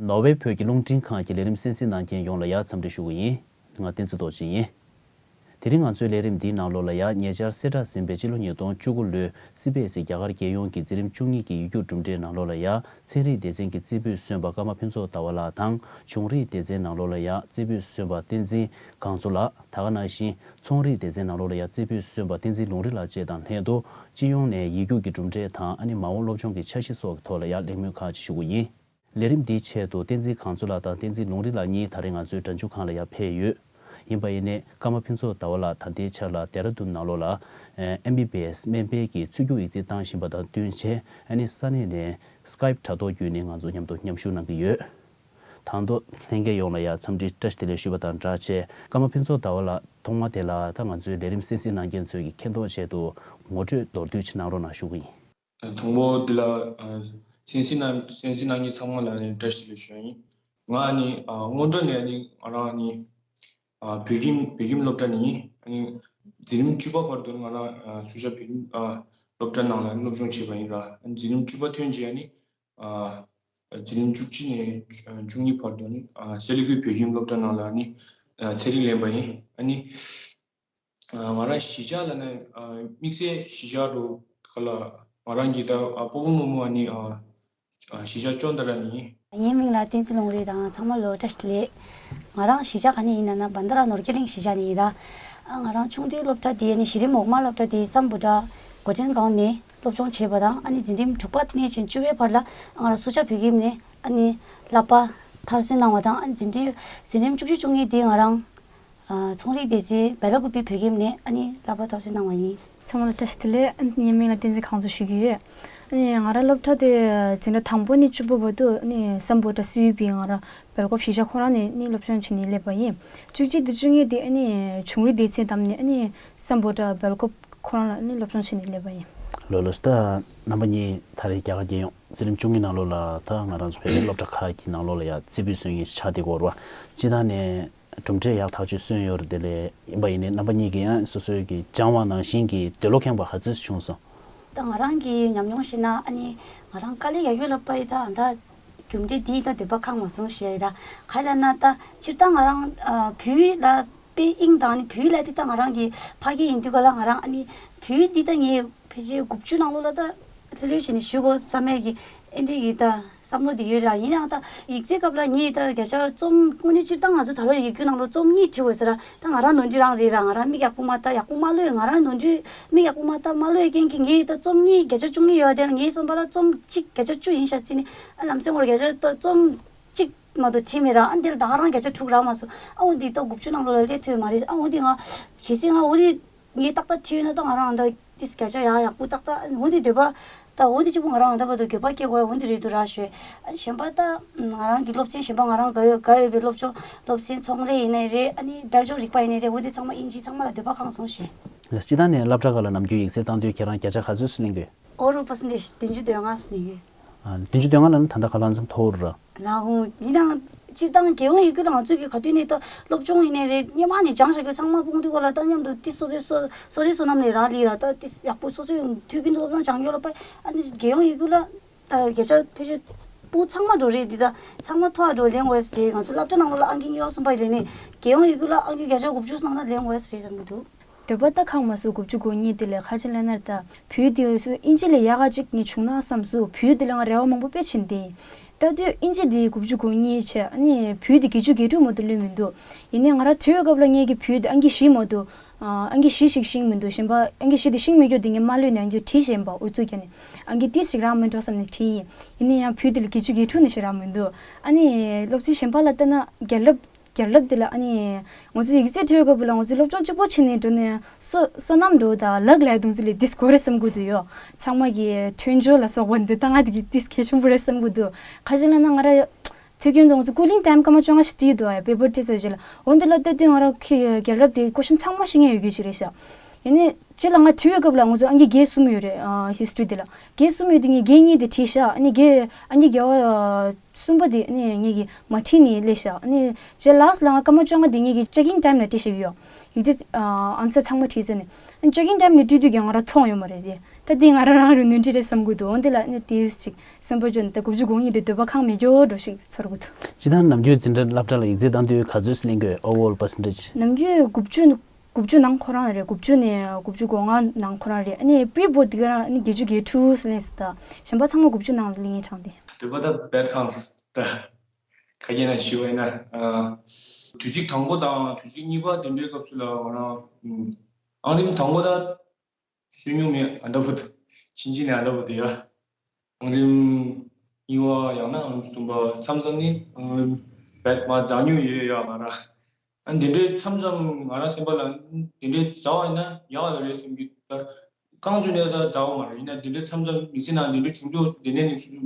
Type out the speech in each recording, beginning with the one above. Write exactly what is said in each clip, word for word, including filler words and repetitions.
ནོར་ཝེ་བོད་ཀྱི་རླུང་འཕྲིན་ཁང་གི་ལས་རིམ་གསན་གཟིགས་གནང་མཁན་ཡོངས་ལ་ཡང་འཚམས་འདྲི་ཞུ་གི་ཡིན། ང་བསྟན་འཛིན་རྡོ་རྗེ་ཡིན། དེ་རིང་ང་ཚོའི་ལས་རིམ་འདིའི་ནང་ལོགས་ལ་ཡང་ཉེ་ཆར་གསལ་བསྒྲགས་ཟིན་པའི་ཕྱི་ལོ་ཉིས་སྟོང་བཅུ་དགུ་ལོའི་སི་བི་ཨེས་སི་རྒྱ་གར་རྒྱལ་ཡོངས་ཀྱི་འཛིན་རིམ་བཅུ་གཉིས་ཀྱི་ཡིག་རྒྱུགས་གྲུབ་འབྲས་ནང་ལོགས་ལ་ཡང་ཚན་རིག་སྡེ་ཚན་གྱི་རྩེ་ཕུད་སོན་པ་ཀརྨ་ཕུན་ཚོགས་ཟླ་བ་ལགས་དང་། ཆུང་རིག་སྡེ་ཚན་ནང་ལོགས་ལ་ཡང་རྩེ་ཕུད་སོན་པ་བསྟན་འཛིན་སྒང་ཚོ་ལགས། ད་ག་ནང་བཞིན་ཚོང་རིག་སྡེ་ཚན་ནང་ལོགས་ལ་ཡང་རྩེ་ཕུད་སོན་པ་བསྟན་འཛིན་ལུང་རིགས་ལགས་བཅས་དང་ལྷན་དུ། སྤྱི་ཡོངས་ནས་ཡིག་རྒྱུགས་ཀྱི་གྲུབ་འབྲས་དང་ཨ་ནི་མ་འོངས་སློབ་སྦྱོང་གི་འཆར་གཞི་སོགས་ཀྱི་ཐོག་ལ་ཡང་གླེང་མོལ་ཁག་ཅིག་ཞུ་གི་ཡིན། ལས་རིམ་འདིའི་ཆེད་དུ་བསྟན་འཛིན་སྒང་ཚོ་ལགས་དང་བསྟན་འཛིན་ལུང་རིགས་ལགས་གཉིས་ད་རེས་ང་ཚོའི་སྒྲ་འཇུག་ཁང་ལ་ཡང་ཕེབས་ཡོད། ཡིན་པ་ཡིན་ནའི་ཀརྨ་ཕུན་ཚོགས་ཟླ་བ་ལགས་ད་ལྟའི་ཆར་ལ་ལྡེ་ར་ལྡུན་ནང་ལོགས་ལ་ཨེམ་བི་བི་ཨེས་སྨན་པའི་གི་ཚུད་རྒྱུགས་ཡིག་ཚད་བཏང་བཞིན་པ་དང་བསྟུན་བྱས། ཨ་ནི་ས་གནས་ནས་སི་ཀའིབ་དྲ་ཐོག་བརྒྱུད་ནས་ང་ཚོ་མཉམ་དུ་མཉམ་ཞུགས་གནང་གི་ཡོད། དང་ཐོག་ལྷན་རྒྱས་ཡོངས་ལ་ཡང་འཚམས་འདྲི་བཀྲ་ཤིས་བདེ་ལེགས་ཞུས་པ་དང་སྦྲགས་བྱས། ཀརྨ་ཕུན་ཚོགས་ཟླ་བ་ལགས་ཐོག་མ་དེ་ལ་ད་ང་ཚོའི་ལས་རིམ་གསན་གཟིགས་གནང་མཁན་ཚོས་ཀྱི་མཁྱེན་རྟོགས་ཆེད་དུ་ངོ་སྤྲོད་མདོར་བསྡུས་ཅིག་གནང་རོགས་གནང་ཞུ་གི་ཡིན། དང་པོ་འདི་ལ་ཨ་གསན་གཟིགས་གནང་གསན་གཟིགས་གནང་མཁན་ཚང་མ་ལ་ནི་བཀྲ་ཤིས་བདེ་ལེགས་ཞུ་ཡ་ཡིན། ང་ནི་ཨ་སྔོན་འགྲོ་ནས་ནི་ང་རང་ནི་ཨ་བོད་ཁྱིམ་བོད་ཁྱིམ་སློབ་གྲྭ་ནས་ཡིན། ཨ་ནི་འཛིན་རིམ་བཅུ་པ་བར་དུ་ང་རང་ཨ་སུ་ཇཱ་བོད་ཁྱིམ་ཨ་སློབ་གྲྭ་ནང་ལ་ནི་སློབ་སྦྱོང་བྱས་པ་ཡིན་ལ། ཨ་འཛིན་རིམ་བཅུ་པ་ཐོན་རྗེས་ཨ་ནི་ཨ་འཛིན་རིམ་བཅུ་གཅིག་ནས་བཅུ་གཉིས་བར་དུ་ནི་ཨ་སེ་ལི་ཀུའི་བོད་ཁྱིམ་སློབ་གྲྭ་ནང་ལ་ནི་ཨ་ཚན་རིག་ལེན་པ་ཡིན། ཨ་ནི། ང་རང་གཞིས་ཆགས་ལ་ནི་དམིགས་བསལ་གཞིས་ཆགས་འགྲོ་ག་ལ། ང་རང་གི་ད་སྤོ་བོ་རྨོ་མོ་ནི་གཞིས་ཆགས་ཅོན་ཏ་ར་ནི་ཡིན། ངའི་མིང་ལ་བསྟན་འཛིན་ལུང་རིགས་དང་ཚང་མ་ལོ་བཀྲ་ཤིས་བདེ་ལེགས། ང་རང་གཞིས་ཆགས་ག་ནས་ཡིན་ན་ན་བན་ད་ར་ནོར་རྒྱས་གླིང་གཞིས་ཆགས་ནས་ཡིན་ར། ང་རང་ཆུང་དུས་སློབ་གྲྭ་དེ་ནི་གཞི་རིམ་འོག་མ་སློབ་གྲྭ་དེ་སམ་བྷོ་ཊ་གོ་ཁྲན་གོང་ནས་སློབ་སྦྱོང་བྱས་པ་དང་། ཨ་ནི་འཛིན་རིམ་དྲུག་པ་ནས་བྱོན་བཅུ་པའི་བར་ལ་ང་རང་སུ་ཇཱ་བོད་ཁྱིམ་ནས་ཨ་ནི་བསླབ་པ་མཐར་སོན་གནང་བ་དང་། ཨ་ནི་འཛིན་རིམ་འཛིན་རིམ་བཅུ་གཅིག་བཅུ་གཉིས་དེ་ང་རང་ཨ་ཚོང་རིག་སྡེ་ཚན་སྦེ་ལ་ཀུ་པི་བོད་ཁྱིམ་ནས་ཨ་ནི་བསླབ་པ་མཐར་སོན་གནང་བ་ཡིན། ཚང་མ་ལ་བཀྲ་ཤིས་བདེ་ལེགས། ཨ་ནི་ངའི་མིང་ལ་བསྟན་འཛིན་སྒང་ཚོ་ཞུ་གི་ཡོད། ཨ་ནི་ང་རང་སློབ་གྲྭ་དེ་འཛིན་གྲྭ་དང་པོ་ནས་བཅུ་པ་བར་དུ་ཨ་ནི་སམ་བྷོ་ཊ་སི་ཡུ་པི་ང་རང་སྦེལ་ཀོབ་གཞིས་ཆགས་ཁོ་རང་ནས་ཨ་ནི་སློབ་སྦྱོང་བྱས་ནས་སླེབས་པ་ཡིན། བཅུ་གཅིག་དང་བཅུ་གཉིས་དེ་ཨ་ནི་ཆུང་རིག་སྡེ་ཚན་བདམས་ནས་ཨ་ནི་སམ་བྷོ་ཊ་སྦེལ་ཀོབ་ཁོ་རང་ལ་ཨ་ནི་སློབ་སྦྱོང་བྱས་ནས་སླེབས་པ་ཡིན། ལགས་ལགས་སོ། ད་རྣམ་པ་གཉིས་ད་རེས་རྒྱ་གར་རྒྱལ་ཡོངས་འཛིན་རིམ་བཅུ་གཉིས་ནང་ལོགས་ལ་ད་ང་རང་ཚོ་བོད་པའི་སློབ་གྲྭ་ཁག་གི་ནང་ལོགས་ལ་ཡང་རྩེ་ཕུད་སོན་མཁན་ཆགས་བསྡད་ཡོད་རེད་པ། སྤྱིར་བཏང་ནས་གྲུབ་འབྲས་ཡག་ཐག་ཆོད་སོན་ཡོད་རེད། དེ་ལས་ཡིན་པ་ཡིན་ནའི་རྣམ་པ་གཉིས་ཀྱིས་ཡང་སོ་སོའི་གི་སྦྱང་བ་ནང་བཞིན་གྱི་འདོད་བློ་ཁེངས་པ་ག་ཚོད་བྱུང་སོང་། ད་ང་རང་གི་ཉམས་མྱོང་བཤད་ན་ཨ་ནི་ང་རང་དཀའ་ལས་ཡག་ཡོད་ལབ་པ་ཡིན་ད། ཨ་ད་རྒྱུ་འབྲས་འདི་ད་འདོད་པ་ཁེངས་མ་སོང་ཞེས་ཡིན་ད། ག་ལ་ན་ད་སྤྱིར་བཏང་ང་རང་ཨ་བོད་ཡིག་ལ་དཔེ་དབྱིངས་དང་ཨ་ནི་བོད་ཡིག་ལ་འདི་ད་ང་རང་གི་ཕ་གི་ཡིན་དུས་ག་ལ་ང་རང་ཨ་ནི་བོད་ཡིག་འདི་ད་ངས་ཕལ་ཆེར་དགུ་བཅུ་ནང་ལོགས་ལ་ད་ལྷོད་ལྷོད་བྱས་ནས་ཞུ་དགོས་བསམ་མེད་ཀྱི་ཨེ་འདྲ་གི་ད་བསམ་བློ་འདི་ཡོད་ར། ཡིན་ཡང་ད་ཡིག་ཚད་སྐབས་ལ་ངས་ད་བརྒྱ་ཆ་རྩོམ་དངོས་གནས་སྤྱིར་བཏང་ང་ཚོ་ད་ལོ་ཡིག་རྒྱུགས་ནང་ལོ་རྩོམ་གཉིས་བྲིས་ཡོད་ཟེར་ར། ད་ང་རང་ནོར་འཁྲུལ་རང་རེད་ར། ང་རང་མིག་ཡག་པོ་མ་ལྟ་ཡག་པོ་མ་ཀློག་ང་རང་ནོར་འཁྲུལ་མིག་ཡག་པོ་མ་ལྟ་མ་ཀློག་རྐྱེན་གྱིས་ངས་ད་རྩོམ་གཉིས་བརྒྱ་ཆ་བཅུ་གཉིས་ཡོད་དེ་ངའི་བསམ་པ་ལ་རྩོམ་གཅིག་བརྒྱ་ཆ་བཅུ་ཡིན་ཤག་བརྩིས་ནས་ཨ་ལམ་སེང་ངོར་བརྒྱ་ཆ་ད་རྩོམ་གཅིག་མ་གཏོགས་བྲིས་མེད་ར། ཨ་འདིར་ད་ག་རང་བརྒྱ་ཆ་དྲུག་རག་མ་སོང་། ཨ་འོ་འདི་ད་དགུ་བཅུ་ནང་ལོགས་ལ་སླེབས་ཐུབ་ཡོད་མ་རེད། ཨ་འོ་འདི་ང་གལ་སྲིད་ང་འོ་འདི་ངས་ཏག་ཏག་བྲིས་ཡོད་ན་ད་ང་རང་ད་ཏིས་བརྒྱ་ཆ་ཡག་ཡག་པོ་ཏག་ཏག་འོ་འདི་འདོད་པ་ད་འོ་འདི་གཅིག་པུ་ང་རང་ད་བར་དུ་འགྱོད་པ་སྐྱེ་དགོས་འོ་འདི་རེད་འདུག་ར་ཞུས། ཨ་གཞན་པ་ད་ང་རང་གི་སློབ་ཚན་གཞན་པ་ང་རང་དགའ་ཡོད་དགའ་ཡོད་པའི་སློབ་སྦྱོང་སློབ་ཚན་ཚོང་ལས་ཡིན་ནའི་རེད། ཨ་ནི་དཔལ་འབྱོར་རིག་པ་ཡིན་ནའི་རེད། འོ་འདི་ཚང་མ་དབྱིན་ཇི་ཚང་མ་ལ་འདོད་པ་ཁེངས་སོང་ཞུས། ལགས་སོ། སྤྱིར་བཏང་ནས་སློབ་གྲྭ་ཁག་ལ་ནམ་རྒྱུན་ཡིག་ཚད་བཏང་དུས་ཁྱེད་རང་བརྒྱ་ཆ་ག་ཚོད་ཙམ་ལེན་གི་ཡོད། ཨོ་རུ་པར་སེན་ཊེཇ་བདུན་ཅུ་དོན་ལྔ་ཙམ་ལེན་གི་ཡོད། ཨ་བདུན་ཅུ་དོན་ལྔ་ལ་ནི་ད་ལྟ་ག་ལ་ཙམ་མཐོ་རུ་ར། ལགས་འོང་། ཡིན་ནའང་སྤྱིར་བཏང་རྒྱལ་ཡོངས་ཡིག་རྒྱུགས་ལ་ང་ཚོས་ཀྱི་ག་དུས་ནས་ད་སློབ་སྦྱོང་ཡིན་ནའི་རེད། སྔོན་མ་ནས་སྦྱངས་བཞག་རྒྱུ་ཚང་མ་སྤུངས་དུས་ག་ལ་ད་མཉམ་དུ་ཏིས་བསོད་བདེ་བསོད་བསོད་བདེ་བསོད་ནམས་ལས་རག་ལས་ར། ད་ཏིས་ཡག་པོ་སོ་སོའི་དུས་རྒྱུན་དུ་སློབ་སྦྱོང་སྦྱང་ཡོད་ལ་པ། ཨ་ནི་རྒྱལ་ཡོངས་ཡིག་རྒྱུགས་ལ་ད་བརྒྱ་ཆ་ཕལ་ཆེར་སྤུ་ཚང་མ་འགྲོ་རེད། འདི་ད་ཚང་མ་མཐོ་བ་འགྲོ་ལེན་དགོས་ཟེར། ང་ཚོ་སློབ་གྲྭ་ནང་ལོགས་ལ་ཨང་ཀི་གཉིས་པ་གསུམ་པ་ཡིན་ལས་ནས་རྒྱལ་ཡོངས་ཡིག་རྒྱུགས་ལ་ཨང་ཀི་བརྒྱ་ཆ་དགུ་བཅུ་ནང་ལ་ལེན་དགོས་རེད་བསམ་གྱི་འདུག། འདོད་པ་ད་ཁེངས་མ་སོང་། དགུ་བཅུ་གོ་གཉིས་དེ་ལས་ཁ་ཆེ་ལ་ནར་ད་བོད་དེ་སུ་ཨིན་ཇི་ལས་ཡག་ག་ཅིག་ངས་བྱུང་ན་བསམ་སོང་། བོད་དེ་ལ་ང་རེ་བ་མང་པོ་དཔེ་ཆེན་དེ་ཡིན། ད་དུས་ཨིན་ཇི་དེ་དགུ་བཅུ་གོ་གཉིས་བྱས། ཨ་ནི་བོད་དེ་བརྒྱད་ཅུ་གྱ་དྲུག་མ་གཏོགས་ལོན་མི་འདུག། ཡིན་ནའི་ང་རང་བྲིས་པའི་སྐབས་ལ་ངས་ཀྱི་བོད་དེ་ཨང་ཀི་བཞི་མ་གཏོགས་ཨ་ཨང་ཀི་བཞི་ཞིག་ཤེས་མི་འདུག། གཞན་པ་ཨང་ཀི་བཞི་དེ་ཤེས་མི་འགྱོ་དེ་ངས་མ་ལོན་ནས་ཨང་ཀི་བྲིས་བཞིན་པ་ཨུ་ཚུགས་རྒྱག་ནས་ཨང་ཀི་ཏིས་ཞིག་རག་མི་འགྲོ་བསམ་ནས་བྲིས་ཡིན། ཡིན་ནའི་ཡང་བོད་དེ་ལ་བརྒྱད་ཅུ་གྱ་དྲུག་ནས་ཞིག་རག་མི་འདུག། ཨ་ནི་སློབ་ཚན་གཞན་པ་ལ་ལྟ་ན་རྒྱལ་རབས་རྒྱལ་རབས་འདི་ལ་ཨ་ནི་ང་ཚོ་ཡིག་ཚད་འཕྲོད་སྐབས་ལ་ང་ཚོ་སློབ་སྦྱོང་གཅིག་པོ་བྱས་ནས་འགྲོ་ནས་སོ་སོ་ནམ་འགྲོ་དང་ལག་ལས་དུང་ཚོད་ལས་ཏིས་གོ་རེད་བསམ་གི་འདུག་ཡོ། ཚང་མ་གི་ཐོན་ཆོས་ལ་སོགས་པ་འདི་ལྟ་ང་དེ་གི་ཏིས་གལ་ཆེན་པོ་རེད་བསམ་གི་འདུག། ཁ་ཅིག་ལ་ན་ང་ར་དུས་རྒྱུན་དུ་ང་ཚོ་སྐུ་ལིང་ཊའིམ་སྐར་མ་བཅོ་ལྔ་ཞིག་བྲིས་འདུག་ཨ་པེ་པར་བྲིས་ཚར་རྗེས་ལ། འོ་འདི་ལ་ལྟ་དུས་ང་ར་ཁི་རྒྱལ་རབས་དེ་ཀོ་ཤན་ཚང་མ་ཤེས་མཁན་ཡོད་རྒྱུ་ཞིག་རེད་ཤག། ཡིན་ནའི་སྤྱིར་ལ་ང་བྲིས་པའི་སྐབས་ལ་ང་ཚོ་ཨང་ཀི་བརྒྱད་གསུམ་ཡོད་རེད་ཨ་ཧིས་ཊོ་རི་དེ་ལ། བརྒྱད་གསུམ་ཡོད་དུས་ངས་བརྒྱད་གཉིས་དེ་བྲིས་ཤག། ཨ་ནི་བརྒྱད་ཨང་ཀི་བརྒྱད་པ་གསུམ་པ་དེ་ཨ་ནི་ངས་ཀྱི་མ་བྲིས་ནས་སླེབས་ཤག། ཨ་ནི་རྗེས་ལ་སི་ལ་ང་སྐར་མ་བཅོ་ལྔ་དེ་ངས་ཀྱི་ཅེག་ཨིན་ཊའིམ་ལ་བྲིས་ཤག་ཡོད། ཡིག་ཚད་ཨ་ཨན་སར་ཚང་མ་བྲིས་ཚར་ནས། ཨ་ནི་ཅེག་ཨིན་ཊའིམ་ནས་བྲིས་དུས་ཀྱང་ང་རང་མཐོང་ཡོད་མ་རེད་དེ། ད་འདི་ང་རང་རང་རུ་ནོར་འཁྲུལ་རེད་བསམ་གི་འདུག་འོན་ཏེ་ལ་ནི་ཏིས་ཅིག་སེམས་པ་སྐྱོ་ནས་ད་དགུ་བཅུ་གོ་གཉིས་དེ་འདོད་པ་ཁེངས་མེད་རྒྱུ་འགྲོ་ཞིག་ཚོར་གི་འདུག་སྤྱིར་བཏང་ནམ་རྒྱུན་འཛིན་གྲྭ་སློབ་གྲྭ་ལ་ཡིག་ཚད་བཏང་དུས་ག་ཚོད་ལེན་དགོས། Overall percentage། ནམ་རྒྱུན་དགུ་བཅུ་དགུ་བཅུ་ནང་ཁོ་རང་རེད། དགུ་བཅུ་ནས་དགུ་བཅུ་གོ་ལྔ་ནང་ཁོ་རང་རེད། ཨ་ནི་པི་རི་བོར་ཌི་དེ་ག་རང་ཨ་ནི་བརྒྱད་ཅུ་གྱ་དྲུག་ལེན་སྲིད་ད། གཞན་པ་ཚང་མ་དགུ་བཅུ་ནང་ལ་ལེན་ངེས་དྲང་དེ། འདོད་པ་ད་བེད་ཁེངས་ད། ཁ་སྐད་ནང་ཞུ་བ་ཡིན་ན། ཨ། དུས་ཚིགས་དང་པོ་དང་དུས་ཚིགས་གཉིས་པ་དེ་འདྲའི་སྐབས་སུ་ལ་ང་རང་ཨང་རིམ་དང་པོ་ད་སོན་མྱོང་མེད། ཨ་འདྲ་པོ་ད་ཕྱིན་ཆད་ནས་ཨ་འདྲ་པོ་དེ་ཡ། ཨང་རིམ་གཉིས་པ་ཡང་ན་ཨང་རིམ་གསུམ་པ་མཚམས་མཚམས་ནི་ཨང་རིམ་བེད་མ་འཛག་མྱོང་ཡོད་ཡ་ང་རང་། ཨ་འདི་འདྲའི་མཚམས་མཚམས་ང་རང་སེམས་པ་ལ་འདི་འདྲའི་ཟ་བ་ཡིན་ན་ཡག་ཡོད་རེད་བསམ་གྱི་ད། རྐང་བཙུགས་ནས་ད་ཟ་བ་མ་རེད། ཡིན་ན་འདི་འདྲའི་མཚམས་མཚམས་མི་ཚེ་ནང་འདི་འདྲའི་བྱུང་འདུག་དེ་ནས་ནི་སུ་སུ་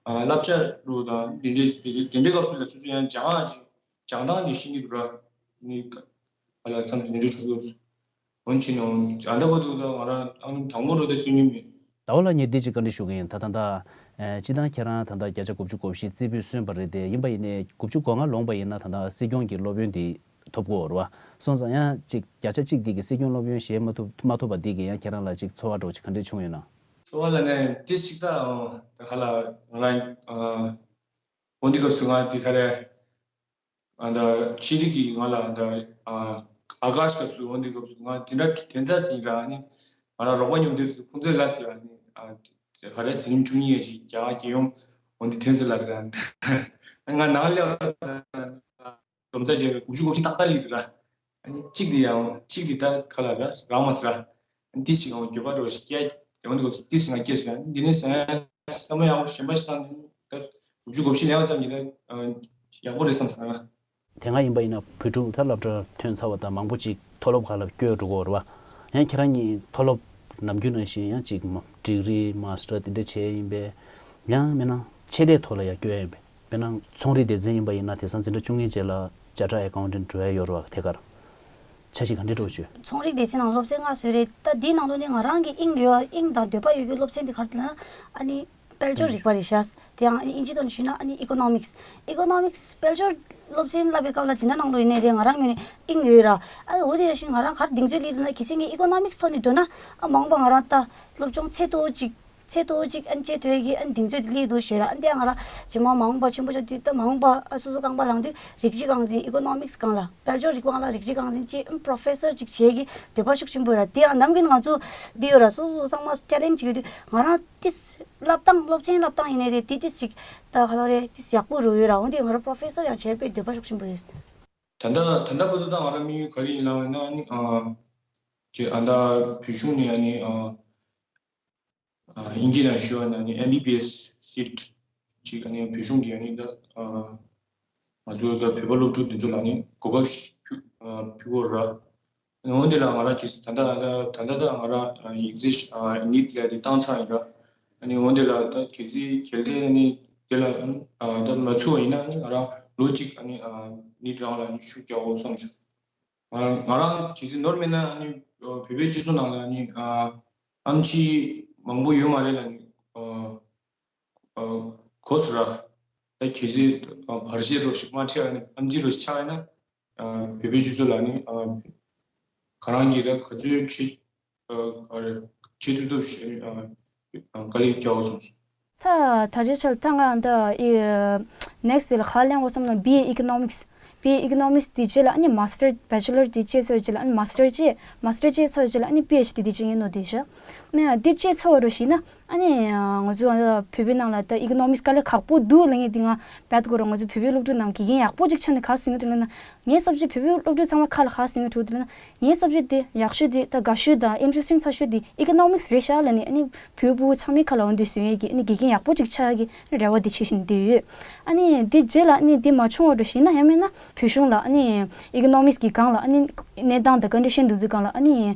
བསླབ་བྱ་རུ་དང་འདི་འདྲའི་འདི་འདྲའི་སྐབས་སུ་ལ་སུ་སུ་ཡང་སྦྱང་ཡག་ཅིག་སྦྱང་སྟངས་འདི་ཤེས་ཀྱི་འདུག་ར། ནི་ག་ལ་མཚམས་འདི་འདྲའི་བྱུང་འདུག་འོན་ཕྱིན་ནོ་ཨ་འདྲ་པོ་འདུག་ད་ང་རང་ཨང་དང་པོ་འགྲོ་དེ་སུན་ཡུལ་མེད། ཟླ་བ་ལགས་ངས་འདི་ཅིག་བཀའ་འདྲི་ཞུ་གི་ཡིན། ད་ད་ད། ཨེ། སྤྱིར་བཏང་ཁྱེད་རང་ད་ད་བརྒྱ་ཆ་དགུ་བཅུ་གོ་བཞི་རྩེ་ཕུད་སོན་པ་རེད་དེ། ཡིན་པ་ཡིན་ནའི་དགུ་བཅུ་གོ་ལྔ་ལོངས་པ་ཡིན་ན་ད་ད་སྲིད་སྐྱོང་གི་སློབ་ཡོན་དེ་ཐོབ་གོ་རེད་བ། སོང་ཙང་ཡང་ཅིག་བརྒྱ་ཆ་གཅིག་འདི་གི་སྲིད་སྐྱོང་སློབ་ཡོན་བཞེས་མ་ཐུབ་མ་ཐུབ་པ་འདི་གི་ཡང་ཁྱེད་རང་ལ་ཅིག་ཚོར་བ་འདྲ་བོ་ཅིག་ག་འདྲས་བྱུང་ཡོད་ན། ཚོར་བ་ལ་ནས་འདི་ཞིག་ད་ད་ག་ལ་ང་རང་འོ་འདི་སྐབས་སུ་ང་འདི་ག་རེ། ཨ་ད་ཕྱི་རིགས་ཀྱིས་ང་ལ་ཨ་ད་ཨ་ཨ་ཀཱཤ་སྐབས་སུ་འོ་འདི་སྐབས་སུ་ང་འཛིན་གྲྭ་དེ་ཚ་ཟིན་ར་ནི་ང་རང་རོགས་པ་མཉམ་དུ་ཁོང་ཚོས་ལ་ཟེར་བ་ནི་ཨ་ག་རེ་འཛིན་རིམ་བཅུ་གཉིས་ཡས་ཅིག་རྒྱ་གར་རྒྱལ་ཡོངས་འོ་འདི་ཐོན་ཟེར་ལ་ཟེར་ང་ནང་སླེབས་ལ་སྡོམ་རྩ་བྱས་དགུ་བཅུ་གོ་བཞི་ཏག་ཏག་སླེབས་འདུག་ར། ཨ་ནི་གཅིག་དེ་ཡང་གཅིག་དེ་ད་ག་ལ་ར་རང་མ་ཟེར་ར། ཏི་ཞིག་ཨང་འགྱོད་པ་རོ་ཞིག་སྐྱེ། དེ་འོ་འདི་སྐབས་སུ་ཏི་ཞིག་ང་སྐྱེས་སོང་། འདི་ནས་བསམ་བློ་ཡག་པོ་གཞན་པ་ཞིག་བཏང་ནས་ད་དགུ་བཅུ་གོ་བཞི་ལེན་པ་ཙམ་གྱིས་ད་ཡག་པོ་རེད་བསམ་སོང་ང་། དེ་སྔ་ཡིན་པ་ཡིན་ན་བོད་ཕྲུག་ད་སློབ་གྲྭར་ཐོན་ཚར་བ་དང་མང་པོ་ཅིག་མཐོ་སློབ་ཁག་ལ་བསྐྱོད་འགྲོ་གི་ཡོད་རེད་བ། ཡང་ཁྱེད་རང་གཉིས་མཐོ་སློབ་ནམ་རྒྱུན་ནང་བཞིན་ཡང་ཅིག་ཌིག་རི་མ་སི་ཊར་དེ་འདྲ་བྱས་ཡིན་པས། ཡང་མིན་ན་ཆེད་ལས་ཐོག་ལ་ཡང་བསྐྱོད་ཡ་ཡིན་པས། དཔེར་ན་ཚོང་རིག་སྡེ་ཚན་ཡིན་པ་ཡིན་ན་དེང་སང་འཛིན་གྲྭ་བཅུ་གཉིས་རྗེས་ལ་ཅར་ཊར་ཨེ་ཀའུན་ཊན་འགྲོ་ཡ་ཡོད་རེད་བ། དེ་གར་འཆར་གཞི་ག་འདྲ་འདྲ་བོ་ཡོད། ཚོང་རིག་སྡེ་ཚན་ནང་སློབ་ཚན་ལྔ་བཟོས་རེད། ད་འདིའི་ནང་ལོགས་ནས་ང་རང་གི་དབྱིངས་ཡོད་དབྱིངས་དང་འདོད་པ་ཡོད་རྒྱུ་སློབ་ཚན་དེ་ག་རེ་ལབ་ན་ཨ་ནི་དཔལ་འབྱོར་རིག་པ་རེད་ཤག་དེ་ཡང་ཨིན་ཇི་ཐོག་ནས་ཞུས་ན་ཨ་ནི་ཨི་ཀོ་ནོ་མིག་སི། ཨི་ཀོ་ནོ་མིག་སི་དཔལ་འབྱོར་སློབ་ཚན་བསླབ་པའི་སྐབས་ལ་འཛིན་གྲྭ་ནང་ལོགས་ཡིན་ནའི་རེད། ང་རང་ངོས་ནས་དབྱིངས་ཡོད་ར། ཨ་འོ་དེ་ཡང་ཞིག་ང་རང་ག་རེ་གདེང་ཚོད་སླེབས་འདུག་ན་ཁ་སང་གི་ཨི་ཀོ་ནོ་མིག་སི་ཐོག་ནས་འགྲོ་ན་ཨ་མ་འོངས་པ་ང་རང་ད་སློབ་སྦྱོང་ཚད་མཐོ་བོ་ཅིག་ཚད་མཐོ་བོ་ཅིག་ཨན་བྱེད་ཐུབ་ཀྱི་ཨན་གདེང་ཚོད་དེ་སླེབས་འདུག་ཞེས་ར། ཨན་དེ་ང་ར་རྗེས་མ་མ་འོངས་པ་ཆེན་པོ་ཆགས་དུས་ད་མ་འོངས་པ་ཨ་སོ་སོ་རྐང་པ་ལངས་དུས་རིགས་གཅིག་རྐང་འཛིན་ཨི་ཀོ་ནོ་མིག་སི་སྒང་ལ་དཔལ་འབྱོར་རིག་པ་སྒང་ལ་རིགས་གཅིག་རྐང་འཛིན་ཅིག་ཨམ་པོ་རོ་ཕེ་སར་ཅིག་བྱེད་ཀྱི་འདོད་པ་ཤུགས་ཆེན་པོ་ཡོད་ར། དེ་ཡང་ནམ་རྒྱུན་ང་ཚོ་འདི་ཡོད་ར་སོ་སོ་ཚང་མ་ཅེ་ལེན་ཇི་བྱེད་ཀྱི་དུས་ང་རང་ཏིས་བསླབ་སྟངས་སློབ་ཚན་བསླབ་སྟངས་ཡིན་ནའི་རེད། དེ་ཏིས་ཅིག་ད་ག་ལོ་རེད་ཏིས་ཡག་པོ་རུ་ཡོད་ར། འོན་ཏེ་ང་ར་པོ་རོ་ཕེ་སར་ཡང་བྱེད་པའི་འདོད་པ་ཤུགས་ཆེན་པོ་ཡོད། ད་ལྟ་ད་ལྟ་བར་དུ་ད་ང་ར་དམིགས་ཡུལ་ག་རེ་ཡིན་ལབ་ན་ཨ་ནི་ཨ་ཅེ་ཨ་ད་བོད་གཞུང་ནས་ཨ་ནི་ཨ། ཨ་དབྱིན་སྐད་ནང་ཞུ་བ་ན་ནི་ཨེམ་བི་བི་ཨེས་སིཊ་ཅིག་ཨ་ནི་བོད་གཞུང་གི་ཨ་ནི་ད་ཨ་ང་ཚོ་ད་བོད་པ་སློབ་ཕྲུག་འདི་ཚོ་ལ་ནི་གོ་སྐབས་ཤིག་ཕུལ་ཨ་ཕུལ་དགོས་ར། ཨ་ནི་འོན་ཏེ་ལ་ང་རང་ཇི་སྲིད་ད་ལྟ་ད་ད་ལྟ་ད་ང་རང་ཡིག་ཚད་ཨ་ནིཊ་ལ་དེ་བཏང་ཚར་ཡིན་ར། ཨ་ནི་འོན་ཏེ་ལ་ད་གལ་སྲིད་གལ་ཏེ་ཨ་ནི་དེ་ལ་ཨ་ད་མ་ཚུད་པ་ཡིན་ན་ཨ་ནི་ང་རང་ལོ་གཅིག་ཨ་ནི་ཨ་ནིཊ་རང་ལ་ནི་ཤུགས་རྒྱག་དགོས་བསམ་བྱུང་། ང་ང་རང་གལ་སྲིད་ནོར་མེད་ན་ཨ་ནི་བོད་པའི་སྤྱི་ཚོགས་ནང་ལ་ཨ་ནི་ཨ་ཨམ་ཆི་མང་པོ་ཡོད་མ་རེད་ལ་ཨ་ཨ་གོ་སོང་ར། ད་གལ་སྲིད་ཨ་བར་ཆད་རོ་ཞིག་མ་འཕྲད་ཨ་ནི་ཨམ་ཆི་རོ་ཞིག་ཆགས་ཡོད་ན་ཨ་བོད་པའི་སྤྱི་ཚོགས་ལ་ཨ་ནི་ཨ་ག་རང་གིས་ད་ག་ཚོད་བྱེད་ཨ་ཨ་བྱེད་ཐུབ་ཐུབ་ཞིག་ཨ་ཨ་དཀའ་ལས་རྒྱག་དགོས་སོང་། ད་ད་ཆ་ཆ་ལ་ད་ང་ད་ཨི་ནེག་སི་ལ་ག་ལེན་དགོས་བསམ་ན་བི་ཨེ་ཨི་ཀོ་ནོ་མིག་སི། བི་ཨེ་ཨི་ཀོ་ནོ་མིག་སི་དེ་རྗེས་ལ་ཨ་ནི་མ་སི་ཊར་བེ་ཅི་ལར་དེ་བྱས་ཚར་རྗེས་ལ་ཨ་ནི་མ་སི་ཊར་བྱས། མ་སི་ཊར་བྱས་ཚར་རྗེས་ལ་ཨ་ནི་པི་ཨེཆ་ཌི་དེ་བྱེད་ཀྱི་ཡིན་ནོ་དེ་ཤ། ཨ་དེ་བྱས་ཚར་བ་རུ་ཞིག་ན་ཨ་ནི་ང་ཚོ་ཨ་བོད་པའི་ནང་ལ་ད་ཨི་ཀོ་ནོ་མིག་སི་དཀའ་ལས་ཁག་པོ་འདུག་ལབ་མཁན་དེ་ང་རྦད་དགོས་ར། ང་ཚོ་བོད་པའི་སློབ་ཕྲུག་ནང་དགེ་རྒན་ཡག་པོ་ཅིག་ཆགས་ནས་ག་རེ་ཟེར་གྱི་འདུག་ལབ་ན། ངའི་སབ་ཇེག་བོད་པའི་སློབ་ཕྲུག་ཚང་མ་ཁ་ལ་ག་རེ་ཟེར་གྱི་འདུག་ལབ་ན། ངའི་སབ་ཇེག་དེ་ཡག་ཤོས་དེ་ད་དགའ་ཤོས་དང་ཨིན་ཊི་རེ་སི་ཊིང་ཆགས་ཤོས་དེ་ཨི་ཀོ་ནོ་མིག་སི་རེད་ཤག་ལབ་ནས་ཨ་ནི་བོད་ཕྲུག་ཚང་མའི་ཁ་ལ་འོ་འདི་བཟོ་ཡས་ཀྱི་ཨ་ནི་དགེ་རྒན་ཡག་པོ་ཅིག་ཆགས་ཡས་ཀྱི་རེ་བ་དེ་བྱེད་བཞིན་བསྡད་ཡོད། ཨ་ནི་དེ་རྗེས་ལ་ཨ་ནི་དེ་མ་བྱུང་བ་འགྲོ་ཞིག་ན་ཡང་མིན་ན་བོད་གཞུང་ལ་ཨ་ནི་ཨི་ཀོ་ནོ་མིག་སི་གི་སྒང་ལ་ཨ་ནི་གནས་སྟངས་དང་ཀོན་ཌི་ཤན་དེ་ཚོའི་སྒང་ལ་ཨ་ནི་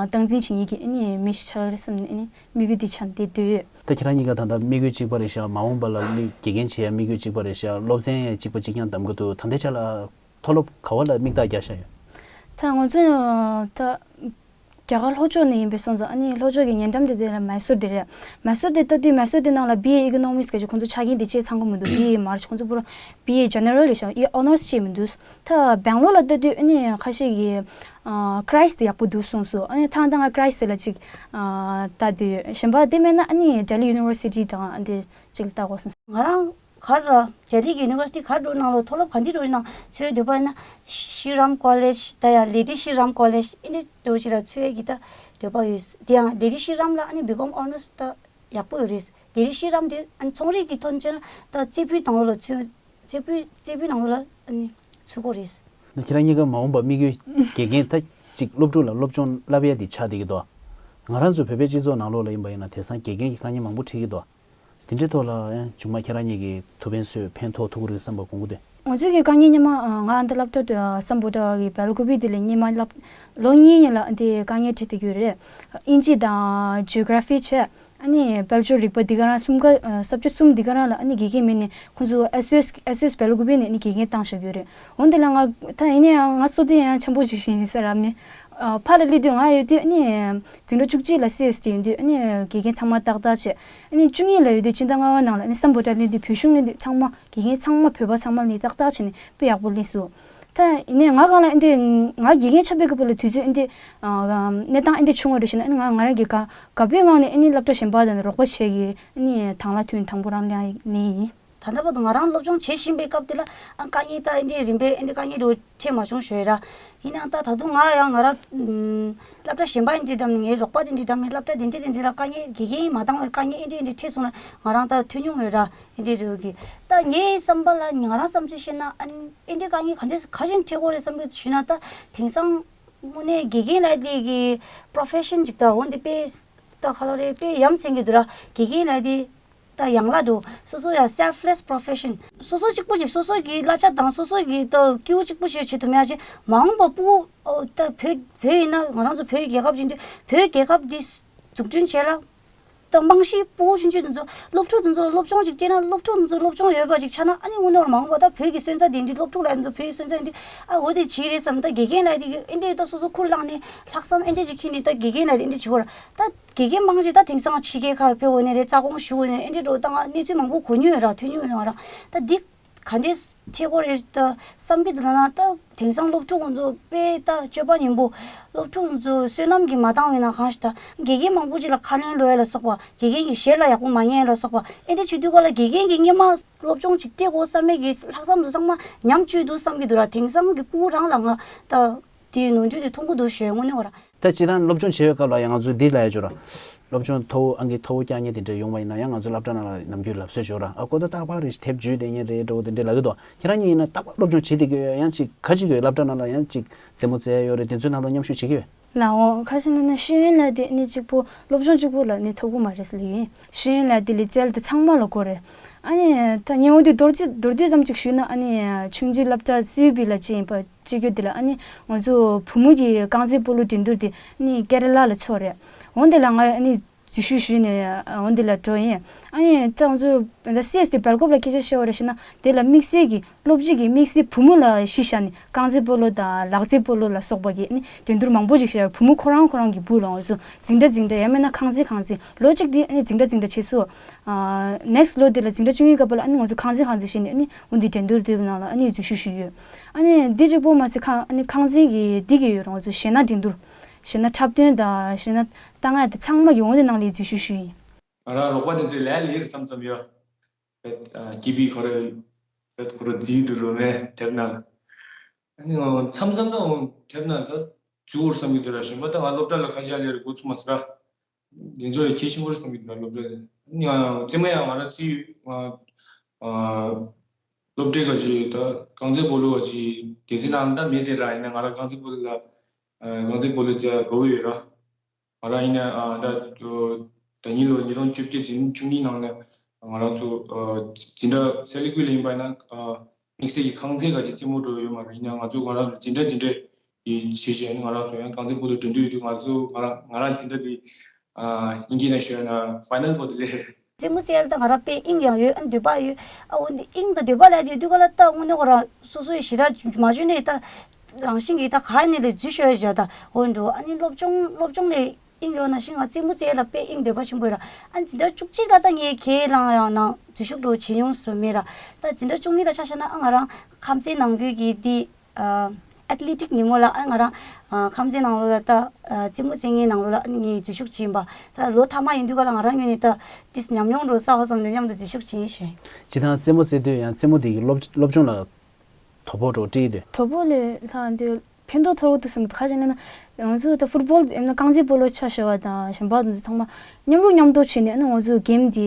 སྟངས་འཛིན་བྱེད་ཡས་ཀྱི་ཨ་ནི་མི་ཞིག་ཆགས་ཀྱི་རེད་བསམ་ནས་ཨ་ནི་དམིགས་ཡུལ་དེ་ཆགས་བསྡད་ཡོད། ད་ཁྱེད་རང་གཉིས་ཀ་ད་ལྟ་དམིགས་ཡུལ་གཅིག་པ་རེད་ཤག་མ་འོངས་པ་ལ་དམིགས་དགེ་རྒན་བྱེད་ཡ་དམིགས་ཡུལ་གཅིག་པ་རེད་ཤག་སློབ་ཚན་ཡང་གཅིག་པ་གཅིག་རྐྱང་བདམས་ཀྱི་འདུག་ད་ལྟའི་ཆ་ལ་མཐོ་སློབ་ག་བ་ལ་དམིགས་ཐག་བརྒྱབ་བཞག་ཡོད། ད་ང་ཚོ་ད་ རྒྱ་གར་ལྷོ་ཕྱོགས་ནས་ཡིན་པའི་སོང་ཙང་ཨ་ནི་ལྷོ་ཕྱོགས་ཀྱི་ཉེ་འགྲམ་དེ་དེ་ལ་མའི་སོར་དེ་རེད། མའི་སོར་དེ་ལྟ་དུས་མའི་སོར་དེ་ནང་ལ་B A Economics་ག་ཅིག་ཁོང་ཚོ་ཆ་རྐྱེན་དེ་ཅེས་ཚང་གི་མི་འདུག B A མར་ཁོང་ཚོ་པུ་ར་B A General་རེད་ཤག་ཡི་Honours་ཅེས་མི་འདུག་ད་སྦེང་ལོར་ལ་ལྟ་དུས་ཨ་ནི་ཁ་ཤས་ཀྱིས་ཨ་Christ་དེ་ཡག་པོ་འདུག་གསུངས་སོང་། ཨ་ནི་ཐང་ཐང་ང་Christ་དེ་ལ་ཅིག་ཨ་ལྟ་དུས་གཞན་པ་དེ་མེད་ན་ཨ་ནི་Delhi University་དང་ཨ་འདི་ཅིག་ལ་ལྟ་དགོས་སོང་། ང་རང་གར་ར་རྒྱ་རིགས་ཀྱི་ཡུ་ནི་ཝར་སི་ཊི་གར་འགྲོ་ནང་ལོ་མཐོ་སློབ་ག་འདི་འགྲོ་ནང་ཚོའི་འདོད་པ་ཡིན་ན་ཤི་རམ་ཀོ་ལེཇ་ད་ཡང་ལེ་ཌི་ཤི་རམ་ཀོ་ལེཇ་ཨིན་འདྲི་འགྲོ་ཞིག་ལ་ཚོའི་གི་ད་འདོད་པ་ཡོད། དེ་ཡང་ལེ་ཌི་ཤི་རམ་ལ་ཨ་ནི་བི་ཀོམ་ཨོ་ནར་སི་ད་ཡག་པོ་ཡོད་རེད། ལེ་ཌི་ཤི་རམ་དེ་ཨ་ནི་ཚོང་རིག་གི་ཐོན་རྗེས་ད་རྩེ་ཕུད་ནང་ལོ་ལ་ཚོའི་རྩེ་ཕུད་རྩེ་ཕུད་ནང་ལོ་ལ་ཨ་ནི་ཚུད་གོ་རེད། ན་ཁྱེད་རང་གཉིས་ཀ་མ་འོངས་པ་དམིགས་ཡུལ་དགེ་རྒན་ད་ཅིག་སློབ་ཕྲུག་ལ་སློབ་སྦྱོང་བསླབ་ཡ་དེ་ཆགས་བསྡད་ཀྱི་འདུག་ང་རང་ཚོ་བོད་པའི་སྤྱི་ཚོགས་ནང་ལོགས་ལ་ཡིན་པ་ཡིན་ན་དེང་སང་དགེ་རྒན་གྱི་དཀའ་ངལ་མང་པོ་འཕྲད་ཀྱི་འདུག་དེ་འདྲའི་ཐོག་ལ་ཡང་མཇུག་མ་ཁྱེད་རང་གཉིས་ཀྱིས་ཐུགས་ཕན་གསོས་ཕན་ཐོགས་ཐུབ་ཀྱི་རེད་བསམ་པ་དགོངས་ཀྱི་འདུག་ང་ཚོའི་གི་དཀའ་ངལ་སྔོན་མ་ང་འདི་སློབ་གྲྭ་དུ་སམ་བྷོ་ཊ་གི་སྦེལ་ཀོབ་དེ་ལ་སྔོན་མ་སློབ་ལོ་གཉིས་ལ་འདི་དཀའ་ངལ་འཕྲད་དེ་ཡོད་རེད། དབྱིན་ཇི་དང་ཇི་ཡོ་གྷ་ར་ཕི་བྱས། ཨ་ནི་དཔལ་འབྱོར་རིག་པ་འདི་ག་རང་གསུམ་ཀ་ས་བཅད་གསུམ་འདི་ག་རང་ལ་ཨ་ནི་དགེ་རྒན་མེད་ནས་ཁོང་ཚོ་ཨེ་སི་ཨེ་སི་ཨེ་སི་ཨེ་སི་སྦེལ་ཀོབ་ནས་ཨ་ནི་དགེ་རྒན་བཏང་བཞག་ཡོད་རེད། འོན་ཏེ་ལ་ང་ད་ཡིན་ནའི་ང་སོ་དེ་ཡང་འཆམ་པོ་ཞིག་ཞིག་ཡིན་ས་རབ་ནི། ཕར་ལ་སླེབས་དུས་ང་ཡོད་དུས་ཨ་ནི་འཛིན་གྲྭ་བཅུ་གཅིག་ལ་སི་ཨེ་སི་ཊི་ཡིན་དུས་ཨ་ནི་དགེ་རྒན་ཚང་མ་ཏག་ཏག་བྱས། ཨ་ནི་བཅུ་གཉིས་ལ་ཡོད་དུས་སྤྱི་ཟླ་ལྔ་པ་ནང་ལ་ཨ་ནི་སམ་བྷོ་ཊ་སླེབས་དུས་བོད་གཞུང་སླེབས་དུས་ཚང་མ་དགེ་རྒན་ཚང་མ་བོད་པ་ཚང་མ་ལ་ནི་ཏག་ཏག་བྱས་ནས་དཔེ་ཡག་པོ་སླེབས་སོང་། ད་ཡིན་ནའི་ང་གང་ལ་ཨ་ནི་ང་དགེ་རྒན་ཆགས་པའི་སྐབས་ལ་དུས་ཚོད་ཨ་ནི་གནས་སྟངས་ཨ་ནི་བྱུང་བ་རེད་ཞེ་ན་ཨ་ནི་ང་ང་རང་གི་དགའ་དགའ་པོའི་ངང་ནས་ཨ་ནི་སློབ་གྲྭ་གཞན་པ་དང་རོགས་པ་བྱས་ཀྱི་ཨ་ནི་དང་ལ་ཐུན་དང་པོ་རང་ལ་ནི་ཡིན། ད་ལྟ་བར་དུ་ང་རང་སློབ་སྦྱོང་བྱེད་བཞིན་པའི་སྐབས་དེ་ལ་ཨ་དཀའ་ངལ་ད་ཨེ་འདྲའི་རིམ་པས་ཨེ་འདྲའི་དཀའ་ངལ་འདྲ་བོ་འཕྲད་མ་བྱུང་ཞུ་ཡ་ར། ཡིན་ནའང་ད་ད་དུང་ང་ཡང་ང་རང་ཨམ་སློབ་གྲྭ་གཞན་པ་ཨེ་འདྲའི་འགྲམ་ནས་ངའི་རོགས་པ་དེ་འདྲའི་འགྲམ་ནས་སློབ་གྲྭ་དེ་འདྲའི་དེ་འདྲའི་ལ་དཀའ་ངལ་དགེ་རྒན་མ་འདང་བའི་དཀའ་ངལ་ཨེ་འདྲའི་ཨེ་འདྲའི་འཕྲད་སོང་ན་ང་རང་ད་ཐོས་མྱོང་ཡོད་ར་ཨེ་འདྲའི་རེད་གི། ད་ངའི་བསམ་པ་ལ་ང་རང་བསམ་ཚུལ་བཤད་ན་ཨ་ནི་ཨེ་འདྲའི་དཀའ་ངལ་ག་འདྲ་ག་བཞིན་འཕྲད་ཀྱི་ཡོད་རེད་བསམ་གི་ཞུས་ན་ད་དེང་སང་དངོས་གནས་དགེ་རྒན་ལབ་དེ་གི་པྲོ་ཕེ་ཤན་ཅིག་ད་འོན་ཏེ་དཔེ་ད་ག་ལ་རེད་དཔེ་ཡ་མཚན་གི་འདུག་ར་དགེ་རྒན་ལབ་དེ། ད་ཡང་ལ་འགྲོ། སོ་སོ་ཡང་selfless profession། སོ་སོ་གཅིག་པོ་ཅིག་སོ་སོ་གི་གླ་ཆ་དང་སོ་སོ་གི་ད་སྐྱིད་པོ་གཅིག་པོ་ཞིག་བྱེད་ཐུབ་མེད་ཅེ་མ་འོངས་པ་སྤུ་གུ་ཨོ་ད་བོད་བོད་ཡིན་ན་ང་རང་ཚོ་བོད་ཀྱི་རྒྱལ་ཁབ་ཅིག་འདུག་བོད་རྒྱལ་ཁབ་འདི་འཛུགས་སྐྲུན་བྱེད་ལ་ད་རྨང་གཞི་སྤུ་གུ་ཆུང་ཆུང་དེ་ཚོ་སློབ་ཕྲུག་དེ་ཚོ་སློབ་སྦྱོང་ཅིག་སྤྲད་ན་སློབ་ཕྲུག་དེ་ཚོ་སློབ་སྦྱོང་ཡོད་པ་ཅིག་ཆགས་ན་ཨ་ནི་དངོས་གནས་མ་འོངས་པ་ད་བོད་ཀྱི་སོན་རྩ་དེ་འདི་སློབ་ཕྲུག་ལ་དེ་ཚོ་བོད་ཀྱི་སོན་རྩ་འདི་ཨ་འོ་དེ་བྱེད་རེད་བསམ་ད་དགེ་རྒན་ལ་དེ་ཨེ་འདྲས་ད་སོ་སོ་ཁུར་བླངས་ནས་ལྷག་བསམ་ཨེ་འདྲས་ཅིག་ཁྱེར་ནས་ད་དགེ་རྒན་ལ་དེ་འདྲས་བྱེད་དགོས་ར་ད། དགེ་རྒན་མང་ཆེ་ད་དེང་སང་ཕྱི་རྒྱལ་ཁག་ལ་ཕེབས་འོ་ནས་རེད་རྩ་དགོངས་ཞུ་འོ་ནས་ཨེ་འདྲས་འགྲོ་ད་ང་གནས་ཚུལ་མང་པོ་གོ་མྱོང་ཡོད་ར་ཐོས་མྱོང་ཡོད་ར། ད་འདི་ག་འདྲས་ཐེ་གོ་རེད་ད་བསམ་གི་འདུག་ལ་ན་ད་དེང་སང་སློབ་ཕྲུག་ཁོང་ཚོ་དཔེ་ད་སྤྱོད་པ་ཉམས་པོ་སློབ་ཕྲུག་ཁོང་ཚོ་བསོད་ནམས་ཀྱིས་མ་འདང་བས་ན་གང་ཞིག་ད་དགེ་རྒན་མང་པོ་ཅིག་ལ་ཁ་ལན་སློག་ཡ་ལ་སོགས་པ་དགེ་རྒན་གྱི་ཞལ་ལ་ཡག་པོ་མ་ཉན་ཡ་ལ་སོགས་པ་ཨེ་འདྲས་བྱེད་དུས་ག་ལ་དགེ་རྒན་གྱི་སྔོན་མ་སློབ་སྦྱོང་ཅིག་སྤྲད་དགོས་བསམ་མེད་ཀྱི་ལྷག་བསམ་དུ་ཚང་མ་ཉམས་བཅོས་འདུག་བསམ་གི་འདུག་ར་དེང་སང་གི་སྤུ་གུ་རང་ལ་ང་ད། དེའི་ནོར་འཁྲུལ་དེ་མཐོང་གི་འདུག་ཞེས་དངོས་གནས་བ་ར། ད་སྤྱིར་བཏང་སློབ་སྦྱོང་བྱེད་པའི་སྐབས་ལ་ཡང་ང་ཚོས་འདི་ལབ་ཡ་ཅིག་ཡོད་ར། སློབ་སྦྱོང་མཐོ་བོ་ཨང་ཀི་མཐོ་བོ་རྐྱང་ཉིད་དེ་འདྲ་ཡོང་བ་ཡིན་ན་ཡང་ང་ཚོ་སློབ་གྲྭ་ནང་ལ་ནམ་རྒྱུན་ལབ་སྲོལ་ཅིག་ཡོད་ར། ཨ་ཁོ་ད་རྟག་པར་རེ་ཞིག་དེབ་འཇུས་བསྡད་མཁན་རེད་འདྲ་བོ་དེ་འདྲ་ལབ་ཀྱི་འདུག་ཁྱེད་རང་གཉིས་ཡིན་ན་རྟག་པར་སློབ་སྦྱོང་བྱེད་བསྡད་ཀྱི་ཡོད། ཡང་ཅིག་ག་ཅིག་ཡོད་སློབ་གྲྭ་ནང་ལ་ཡང་ཅིག་རྩེད་མོ་རྩེ་ཡ་ཡོད་རེད། དེ་ཚོའི་ནང་ལ་མཉམ་ཞུགས་བྱེད་ཀྱི་ཡོད། ལའོ་ཁ་ཤས་ནང་ན་ཤེས་ཡོན་ལ་དེ་ནི་གཅིག་པོ་སློབ་སྦྱོང་གཅིག་པོ་ལ་ནི་ཐོབ་གི་མ་རེད་ཟེར་ལ་ཡིན། ཤེས་ཡོན་ལ་དེ་ལས་རྩལ་དེ་ཚང་མ་ལ་དགོས་རེད། ཨ་ནི་ད་ཉེ་བོ་དེ་མདོར་བསྡུས་མདོར་བསྡུས་ཙམ་ཅིག་ཞུས་ན་ཨ་ནི་ཆུང་ཆུང་སློབ་གྲྭ་སུའི་བི་ལ་ཅི་ཡིན་པ། སྤྱི་རྒྱུ་དེ་ལ་ཨ་ནི་ང་ཚོ་བུ་མོ་གི་རྐང་རྩེད་སྤོ་ལོ་འགྲན་བསྡུར་དེ་ཨ་ནི་ཀེ་ར་ལ་ལ་ཚོགས་རེད། འོན་དེ་ལ་ང་ཨ་ནི་འཛུལ་ཞུགས་ཞུས་ནས་འོན་དེ་ལ་འགྲོ་ཡིན། ཨ་ནི་ད་ང་ཚོ་ད་སི་ཨེས་དེ་སྦེལ་ཀོབ་ལ་སྐད་ཆ་བཤད་པ་རེད་ཞེ་ན་དེ་ལ་དམིགས་བསལ་གྱི་སློབ་སྤྱི་གི་དམིགས་བསལ་བུ་མོ་ལ་གཞི་བཞག་ནས་རྐང་རྩེད་སྤོ་ལོ་དང་ལག་རྩེད་སྤོ་ལོ་ལ་སོགས་པ་གི་ཨ་ནི་འགྲན་བསྡུར་མང་པོ་ཞིག་བཤད། བུ་མོ་ཁོ་རང་ཁོ་རང་གི་སྦུག་ལ་ང་ཚོ་འཛིང་གྲྭ་འཛིང་གྲྭ་ཡང་མིན་ན་རྐང་རྩེད་རྐང་རྩེད་ལོ་གཅིག་དེ་ཨ་ནི་འཛིང་གྲྭ་འཛིང་གྲྭ་བྱེད་སོ། ནེག་སི་ལོ་དེ་ལ་འཛིང་གྲྭ་བཅུ་གཉིས་སྐབས་ལ་ཨ་ནི་ང་ཚོ་རྐང་རྩེད་རྐང་རྩེད་བྱས་ནས་ཨ་ནི་འོན་དེ་འགྲན་བསྡུར་དེ་ནང་ལ་ཨ་ནི་འཛུལ་ཞུགས་ཞུས་ཡོད། ཨ་ནི་འདི་གཅིག་པོ་མ་ཟད་ཁ་ཨ་ནི་རྐང་རྩེད་ཀྱི་འདི་གི་ཡོད་རང་ཚོ་གཞས་སྣ་འགྲན་བསྡུར། གཞས་སྣ་འཁྲབ་སྟོན་དང་གཞས་སྣ་བཏང་ཡ་དེ་ཚང་མ་ཡོང་དེ་ནང་ལ་འཛུལ་ཞུགས་ཞུས་ཡིན། ང་རང་རོགས་པ་དེ་ཚོས་ལས་ལས་རེ་བརྩམས་བརྩམས་ཡོད། ཀི་པི་ཁོ་རེ་ཀོ་རོ་རྫིས་དུ་རོ་མེ་དེབ་ནང་། ཨ་ནི་མཚམས་མཚམས་ན་དེབ་ནང་ད་འཛུལ་བར་བསམ་གྱི་འདུག་ར་གཞན་པ་ད་ང་སློབ་གྲྭ་ལ་ཁ་ཤས་ལས་རེ་འགོ་ཚུགས་མ་ཟེར་ར། འདི་ཚོ་ཡང་གལ་ཆེན་པོ་རེད་བསམ་གྱི་འདུག་སློབ་གྲྭ་ནས། ཡང་རྩེད་མོ་ཡང་ང་རང་རྩེ་ཡོད། ང་ཨ་སློབ་གྲྭའི་ག་ཅིག་ད་རྐང་རྩེད་སྤོ་ལོ་ག་ཅིག་སྡེ་ཚན་ནང་ད་མེད་དེ་ར། ཡིན་ན་ང་རང་རྐང་རྩེད་སྤོ་ལོ་ལ་ཨ་རྐང་རྩེད་སྤོ་ལོ་རྩེ་ཡ་དགའ་བོ་ཡོད་ར། ང་རང་ཡིན་ན་ཨ་ད་ད་ཉིན་ལོ་ཉིས་སྟོང་བཅོ་བརྒྱད་འཛིན་བཅུ་གཉིས་ནང་ནས་ང་རང་ཚོ་ཨ་འཛིན་གྲྭ་སེ་ལི་ཀུན་ལ་ཡིན་པ་ཡིན་ན་ཨ་དམིགས་བསལ་གྱི་རྐང་རྩེད་ག་ཅིག་རྩེད་མོ་འགྲོ་ཡོད་མ་རེད། ཡིན་ན་ང་ཚོ་ང་རང་ཚོ་འཛིན་གྲྭ་འཛིན་གྲྭ་གི་བྱས་བྱས་ང་རང་ཚོ་ཡང་རྐང་རྩེད་སྤོ་ལོ་འགྲོ་འདོད་ཡོད་དུས་ང་ཚོ་ང་རང་ང་རང་འཛིན་གྲྭ་དེ་ཨ་དབྱིན་སྐད་ནང་ཤོད་ན་ཕའི་ནལ་པོ་དེ་ལས། རྩེད་མོ་རྩེ་ཡ་ད་ང་རང་དཔེ་དབྱིངས་ཡང་ཡོད། ཨ་འདོད་པ་ཡོད། ཨ་འོ་འདི་དབྱིངས་དང་འདོད་པ་ལ་དེ་དུས་ག་ལ་ད་དངོས་གནས་ཁོ་རང་སོ་སོའི་ཞེ་དྲག་མ་བྱུང་ནས་ད་ རང་བཞིན་གྱིས་ད་ག་ནས་ལས་འཛུལ་ཤོར་ཡ་ད་འོ་འགྲོ། ཨ་ནི་སློབ་སྦྱོང་སློབ་སྦྱོང་ལས་དབྱིངས་ཡོད་ན་ཤིང་ང་རྩེད་མོ་རྩེ་ལ་དཔེ་དབྱིངས་འདོད་པ་ཆེན་པོ་ཡོད་ར། ཨ་ནི་འཛིན་གྲྭ་བཅུ་གཅིག་ལ་ད་ངས་ཁའི་ལང་ཡང་ནང་འཛུལ་ཞུགས་འགྲོ་བྱེད་མྱོང་ཟེར་མེད་ར། ད་འཛིན་གྲྭ་བཅུ་གཉིས་ལ་ཆ་བཞག་ན་ཨ་ང་རང་ཁམས་ཚན་ནང་ཁུལ་གྱི་འདི་ཨ་ཨེཐ་ལེ་ཊིག་ཉིན་མོ་ལ་ཨ་ང་རང་ཨ་ཁམས་ཚན་ནང་ལོགས་ལ་ད་ཨ་རྩེད་མོ་རྩེ་མཁན་ནང་ལོགས་ལ་ཨ་ནི་ངས་འཛུལ་ཞུགས་བྱིན་པ། ད་ལོ་མཐའ་མ་ཡིན་དུས་ག་ལ་ང་རང་ངོས་ནས་ད་ཏིས་ཉམས་མྱོང་འགྲོ་ས་བ་བསམ་ནས་མཉམ་དུ་འཛུལ་ཞུགས་བྱིན་ཞེས། ཇི་ལྟར་རྩེད་མོ་རྩེ་དུས་ཡང་རྩེད་མོ་དེ་གི་སློབ་སློབ་སྦྱོང་ལ་དོ་ཕོག་འགྲོ་བྲིས་དུས། དོ་ཕོག་ལས་ལྷག་འདོད་ཕན་ཐོགས་ཐོགས་འདུག་བསམ་གྱི་འདུག་ཁ་ཅིག་ལ་ན་ང་ཚོ་ད་ཕུཊ་བོལ་ཡང་ན་རྐང་རྩེད་སྤོ་ལོ་ཆ་བཞག་པ་དང་གཞན་པ་དེ་ཚོ་ཚང་མ་མཉམ་རུབ་མཉམ་དོ་བྱས་ནས་ཨ་ནི་ང་ཚོ་གེམ་དེ་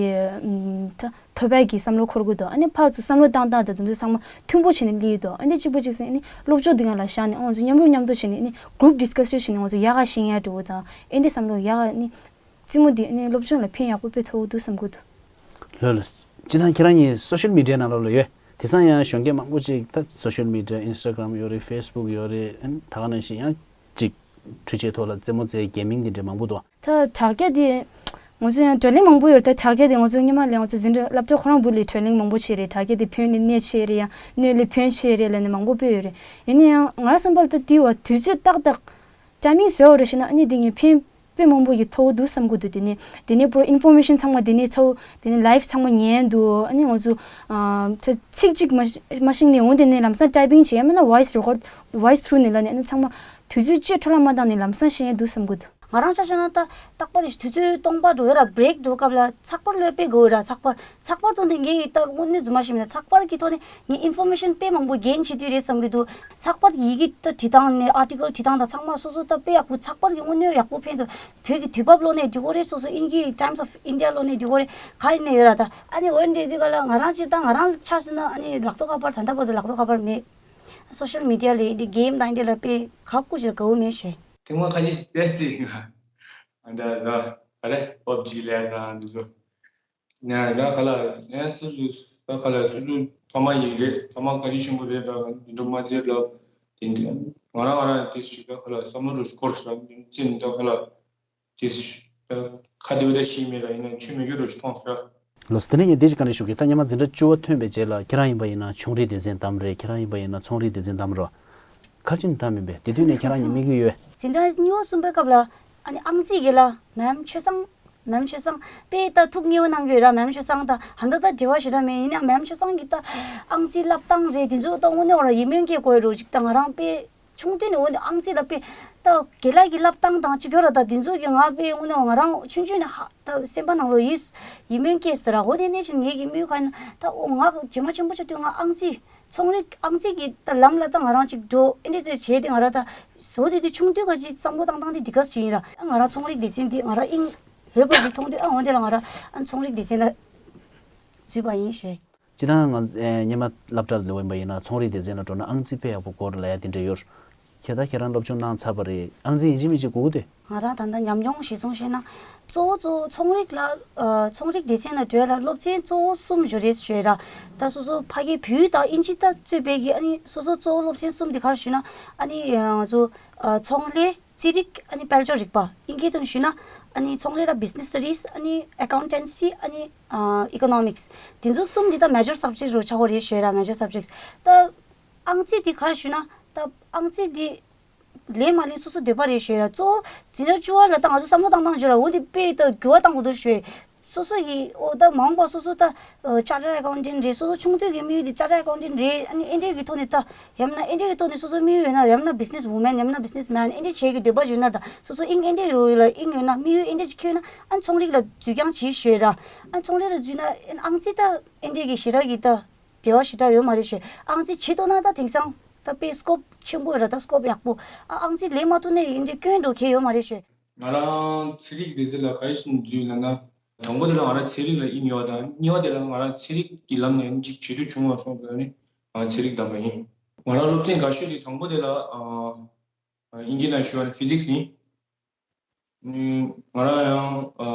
ད་ཐོབ་པའི་གི་བསམ་བློ་འཁོར་གྱི་འདུག་ཨ་ནི་ཕར་ཚུར་བསམ་བློ་བཏང་སྟངས་དང་དེ་ཚོ་ཚང་མ་མཐུན་པོ་བྱས་ནས་སླེབས་ཀྱི་འདུག་ཨ་ནི་གཅིག་པ་གཅིག་ཟེར་ཨ་ནི་སློབ་སྦྱོང་འདི་སྒང་ལ་བཞག་ནས་ང་ཚོ་མཉམ་རུབ་མཉམ་དོ་བྱས་ནས་ཨ་ནི་གུ་རུབ་ཌིས་ཀ་ཤན་བྱས་ནས་ང་ཚོ་ཡག་ག་ཤེས་ཡ་འགྲོ་བ་དང་ཨ་ནི་བསམ་བློ་ཡག་ག་ཨ་ནི། རྩེད་མོ་འདི་ཨ་ནི་སློབ་སྦྱོང་ལ་ཕན་ཡག་པོ་དཔེ་ཐོགས་འདུག་བསམ་གྱི་འདུག་ལོས་ལོས། སྤྱིར་བཏང་ཁྱེད་རང་གཉིས་སོ་ཤལ་མི་ཌི་ཡ་ནང་ལོགས་ལ་ཡོད། དེང་སང་ཡང་གཞོན་སྐྱེས་མང་པོ་ཅིག་ད་སོ་ཤལ་མི་ཌི་ཡ་ཨིན་སི་ཊ་གྷ་རམ་ཡོད་རེད། ཕེ་སི་བུག་ཡོད་རེད། ཨ་ནི་ད་ག་ནང་བཞིན་ཡང་ཅིག་འཕྲུལ་ཆས་ཐོག་ལ་རྩེད་མོ་རྩེ་གེ་མིང་འདི་འདྲ་མང་པོ་འདུག་ད་དྲ་རྒྱ་འདི་ང་ཚོ་ཡང་བགྲོ་གླེང་མང་པོ་ཡོད་རེད། ད་དྲ་རྒྱ་འདི་ང་ཚོ་སྔོན་མ་ལས་ང་ཚོ་འཛིན་གྲྭ་སློབ་གྲྭ་ཁོ་རང་བུ་ལས་བགྲོ་གླེང་མང་པོ་བྱས་རེད། དྲ་རྒྱ་འདི་བོད་ནས་གནད་ཆེ་རེད། ཡང་སྣོད་ལས་བོད་ཆེ་རེད་ལབ་ནས་མང་པོ་སྤེལ་ཡོད་རེད། ཡིན་ན་ཡང་ང་རང་བསམ་པར་ད་འདི་བ་དུས་ཚོད་ཏག་ཏག་ཊའི་མིང་བཟོས་པ་རེད་ཤེ་ན་ཨ་ནི་འདི་ངས་ཕན་དཔེ་མང་པོ་ཡི་ཐོགས་འདུག་བསམ་གི་འདུག་དེ་ནས་དེ་ནས་པོ་ཨིན་ཕོར་མེ་ཤན་ཚང་མ་དེ་ནས་ཚོ་དེ་ནས་ལའེབ་ཚང་མ་ཉན་འདུག་ཨ་ནི་ང་ཚོ་ཚིག་གཅིག་མ་མ་ཤེས་ནས་འོང་། དེ་ནས་ལམ་སང་ཊའི་པིང་བྱས་ཡང་མིན་ན་ཝོ་ཡིས་རེ་ཀོར་ཝོ་ཡིས་ཐུ་རུ་ནས་ལ་ནས་ཨ་ནི་ཚང་མ་དུས་ཚོད་ཅིག་འཕྲོ་བརླག་མ་བཏང་ནས་ལམ་སང་ཤེས་ཡ་འདུག་བསམ་གི་འདུག་ང་རང་ཆ་བཞག་ན་ད་རྟག་པར་དུས་ཚོད་སྟོང་པ་འགྲོ་ཡ་ར་བྷི་རེག་འགྲོ་སྐབས་ལ་ཚགས་པར་ཀློག་དཔེ་དགོས་ར། ཚགས་པར་ཚགས་པར་ཐོག་ནས་ངས་ད་དངོས་གནས་རྫུན་མ་བཤད་མིན་ན་ཚགས་པར་གྱི་ཐོག་ནས་ངས་ཨིན་ཕོར་མེ་ཤན་དཔེ་མང་པོ་རྒྱན་བྱེད་དུས་རེད་བསམ་གྱི་འདུག་ཚགས་པར་གྱི་ཡི་གེ་ད་བྲིས་སྟངས་ནས་ཨར་ཊི་ཀལ་བྲིས་སྟངས་དང་ཚང་མ་སོ་སོ་ད་དཔེ་ཡག་པོ། ཚགས་པར་གྱི་དངོས་གནས་ཡག་པོ་ཕན་འདུག་བོད་ཀྱི་དུས་བབ་ཀློག་ནས་འབྲི་དགོས་རེད། སོ་སོ་དབྱིན་ཇིའི་Times of India ཀློག་ནས་འབྲི་དགོས་རེད། ག་ཡིན་ནས་ཡོད་ར། ད་ཨ་ནི་འོན་ཏེ་འདི་ག་ལ་ང་རང་སྤྱིར་བཏང་ང་རང་ཆ་བཞག་ན་ཨ་ནི་ལག་ཐོག་ཁ་པར་ད་ལྟ་བར་དུ་ལག་ཐོག་ཁ་པར་མེད། སོ་ཤལ་མི་ཌི་ཡ་ལས་འདི་གེམ་དང་འདི་ལ་དཔེ་ག་ཀུ་ཞིག་དགའ་བོ་མེད་ཞེས། ཐེངས་མ་ཁ་ཅིག་བལྟས་ཚེ་ཡིན་ང་། ཨ་ད་ད་ག་རེ་པབ་ཇི་ལས་དང་འདི་ཚོ། ང་ད་ག་ལ་ངས་སུ་ལུ་ད་ག་ལ་སུ་ལུ་ཕ་མ་ཡིན་རེད། ཕ་མ་ག་ཅི་ཆེན་པོ་རེད་ད་འདི་འདྲ་མ་བྱེད་ལབ། དེ་འདྲ་ང་རང་ང་རང་དེ་ཞུ་ད་ག་ལ་བསམ་བློ་རུ་སྐོར་ས་འདི་ཅི་ནི་ད་ག་ལ་དེ་ད་ཁ་དེ་བ་ད་ཤི་མེད་ལ་ཡིན་ན་ཆུ་མི་རྒྱུ་རུ་མཐོང་ས། ལོ་སི་དེ་ནས་ངས་དེ་ཅིག་བཀའ་འདྲི་ཞུ་གི། ད་སྔོན་མ་འཛིན་གྲྭ་བཅུ་པ་ཐོན་པའི་རྗེས་ལ་ཁྱེད་རང་ཡིན་པ་ཡིན་ན་ཆུང་རིགས་སྡེ་ཚན་བདམས་རེད། ཁྱེད་རང་ཡིན་པ་ཡིན་ན་ཚོང་རིགས་སྡེ་ཚན་བདམས་རེད། ག་ཅི་ནས་བདམས་མིན་པས། དེ་དུས་ནས་ཁྱེད་རང་གི་དམིགས་ཡུལ་ཡོད། འཛིན་གྲྭ་གཉིས་པ་གསུམ་པའི་སྐབས་ལ་ཨ་ནི་ཨང་རྩིས་དགེ་ལ་མེམ་ཆོས་བཟང་། མེམ་ཆོས་བཟང་དཔེ་ད་ཐུགས་མཉེས་པོ་གནང་གི་ཡོད་ར། མེམ་ཆོས་བཟང་ད་ཧ་འདི་ད་འབྲེལ་བ་ཞེ་དྲག་མེད། ཡིན་ཡང་མེམ་ཆོས་བཟང་གི་ད་ཨང་རྩིས་བསླབ་སྟངས་རེད། དེ་ཚོ་ད་དངོས་གནས་བ་ར་ཡིད་སྨོན་སྐྱེ་དགོས་རོ་ཅིག་ད་ང་རང་དཔེ་ཆུང་དུས་ནས་འོ་ནི་ཨང་རྩིས་ལ་དཔེ་ད་དགེ་ལགས་ཀྱི་བསླབ་སྟངས་དང་གཅིག་ཡོད་ར། ད་འདི་ཚོ་གི་ང་དཔེ་དངོས་གནས་ང་རང་ཆུང་ཆུང་ནས་ཧ་ད་སེམས་པ་ནང་ལོགས་ཡིད་ཡིད་སྨོན་སྐྱེས་ཟེར་ར། འོ་དེ་ནས་བཞིན་ངེད་ཀྱི་དམིགས་ཡུལ་ག་ཡིན་ད་འོ་ང་རྗེས་མ་ཆེན་པོ་ཆགས་དུས་ང་ཨང་རྩིས་ཚོང་རིག་ཨང་རྩིས་ཀྱི་ད་ལམ་ལ་ད་ང་རང་ཅིག་འགྲོ་ཨེ་འདྲ་འདྲ་བྱས་ཏེ་ང་རང་ད་བཟོ་དེ་དུས་ཆུང་དུས་ག་ཅིག་བསམ་བློ་བཏང་སྟངས་དེ་འདི་ག་ཞིག་ཡིན་ར། ང་རང་ཚོང་རིག་སྡེ་ཚན་འདི་ང་རང་དབྱིངས་ཡོད་པ་ཅིག་མཐོང་དུས་ཨ་འོ་དེ་ལ་ང་རང་ཨ་ཚོང་རིག་སྡེ་ཚན་ལ་འཛུལ་བ་ཡིན་ཞེས། སྤྱིར་བཏང་ང་ཨེ་སྔོན་མ་སློབ་གྲྭར་ལོག་ཡིན་པ་ཡིན་ན་ཚོང་རིག་སྡེ་ཚན་ལ་འགྲོ་ན་ཨང་རྩིས་དཔེ་ཡག་པོ་དགོས་རེད་ལབ་ཡ་དེ་འདྲ་ཡོད། ཁྱེད་ད་ཁྱེད་རང་སློབ་སྦྱོང་གནང་ཚར་བ་རེད། ཨང་རྩིས་ཡིན་གཅིག་མིན་གཅིག་དགོས་ཀྱི་འདུག་ང་རང་ད་ལྟ་ཉམས་མྱོང་གཞིར་བཟུང་བཤད་ན་གཙོ་བོ་གཙོ་བོ་ཚོང་རིག་ལ་ཨ་ཚོང་རིག་སྡེ་ཚན་ལ་འགྲོ་ཡ་ལ་སློབ་ཚན་གཙོ་བོ་གསུམ་ཡོད་རེད་ཞུ་ཡ་ར། ད་སོ་སོ་ཕ་གིའི་བོད་ཡིག་དང་དབྱིན་ཇི་ད་གཙོས་པའི་གི་ཨ་ནི་སོ་སོ་གཙོ་བོ་སློབ་ཚན་གསུམ་དེ་ག་རེ་ཞུ་ན་ཨ་ནི་ང་ཚོ་ཨ་ཚོང་ལས། རྩིས་རིག་ཨ་ནི་དཔལ་འབྱོར་རིག་པ། དབྱིན་སྐད་དུ་ཞུས་ན་ཨ་ནི་ཚོང་ལས་ལ་Business Studies ཨ་ནི་Accountancy ཨ་ནི་ཨ་Economics། དེ་ཚོ་གསུམ་འདི་ད་Major Subject རུ་ཆགས་ཀྱི་རེད་ཞུ་ཡ་ར། Major Subjects། ད་ཨང་རྩིས་འདི་ག་རེ་ཞུ་ན་ད་ཨང་རྩིས་འདི་ལེན་མ་ལེན་སོ་སོ་འདོད་པ་རེད་ཞུ་ཡ་ར། གཙོ་བོ་འཛིན་གྲྭ་བཅུ་པ་ལ་ད་ང་ཚོ་བསམ་བློ་བཏང་སྟངས་བརྗོད་ར། འོ་འདི་དཔེ་ད་འགྱུར་བ་གཏང་དགོས་འདུག་ཞུ་ཡ། སོ་སོ་ཡི་འོ་ད་མ་འོངས་པ་སོ་སོ་ད་ཨ་Chartered Accountant རེད། སོ་སོ་ཆུང་དུས་ཀྱི་དམིགས་ཡུལ་དེ་Chartered Accountant རེད། ཨ་ནི་ཨེ་འདྲས་ཀྱི་ཐོག་ནས་ད་ཡང་ན་ཨེ་འདྲས་ཀྱི་ཐོག་ནས་སོ་སོ་དམིགས་ཡུལ་ཡོད་ན་ཡང་ན་Business Woman ཡང་ན་Business Man ཨེ་འདྲས་བྱེད་ཀྱི་འདོད་པ་ཡོད་ན་ད་སོ་སོ་དབྱིངས་ཨེ་འདྲས་རོ་ཡོད་ལ་དབྱིངས་ཡོད་ན་དམིགས་ཡུལ་ཨེ་འདྲས་ཅིག་ཁྱོད་ན་ཨ་ནི་ཚོང་རིག་ལ་འཛུལ་རྐྱང་བྱེད་ཞུ་ཡ་ར། ཨ་ནི་ཚོང་རིག་ལ་འཛུལ་ན་ཨ་ནི་ཨང་རྩིས་ད་ཨེ་འདྲས་ཀྱི་ཞེ་དྲག་གི་ད་འབྲེལ་བ་ཞེ་དྲག་ཡོད་མ་རེད་ཞུ། ཨང་རྩིས་བྱེད་ཐུབ་ན་ད་དེང་སང་ད་དཔེ་Scope ཆེན་པོ་ཡོད་ར། ད་Scope ཡག་པོ། ཨ་ཨང་རྩིས་ལེན་མ་ཐུབ་ན་ཨེ་འདྲས་སྐྱོན་འགྲོ་གལ་ཡོད་མ་རེད་ཞུ། ང་རང་ཚན་རིག་སྡེ་ཚན་ལ་ག་རེ་བྱས་ནས་འཛུལ་ཡིན་ལབ་ན། དང་པོ་དེ་ལ་ང་རང་ཚན་རིག་ལ་དབྱིངས་ཡོད་དང་གཉིས་པ་དེ་ལ་ང་རང་ཚན་རིག་གི་ལམ་ནས་གཅིག་བྱེད་འདོད་བྱུང་བ་སོང་ཙང་ནི་ང་ཚན་རིག་བདམས་པ་ཡིན། ང་རང་སློབ་ཚན་དགའ་ཤོས་དེ་དང་པོ་དེ་ལ་ཨ་ཨ་དབྱིན་ཇི་ནང་ཞུ་བ་ནི་ཕི་ཟིག་སི་ཡིན། ང་རང་ཡང་ཨ་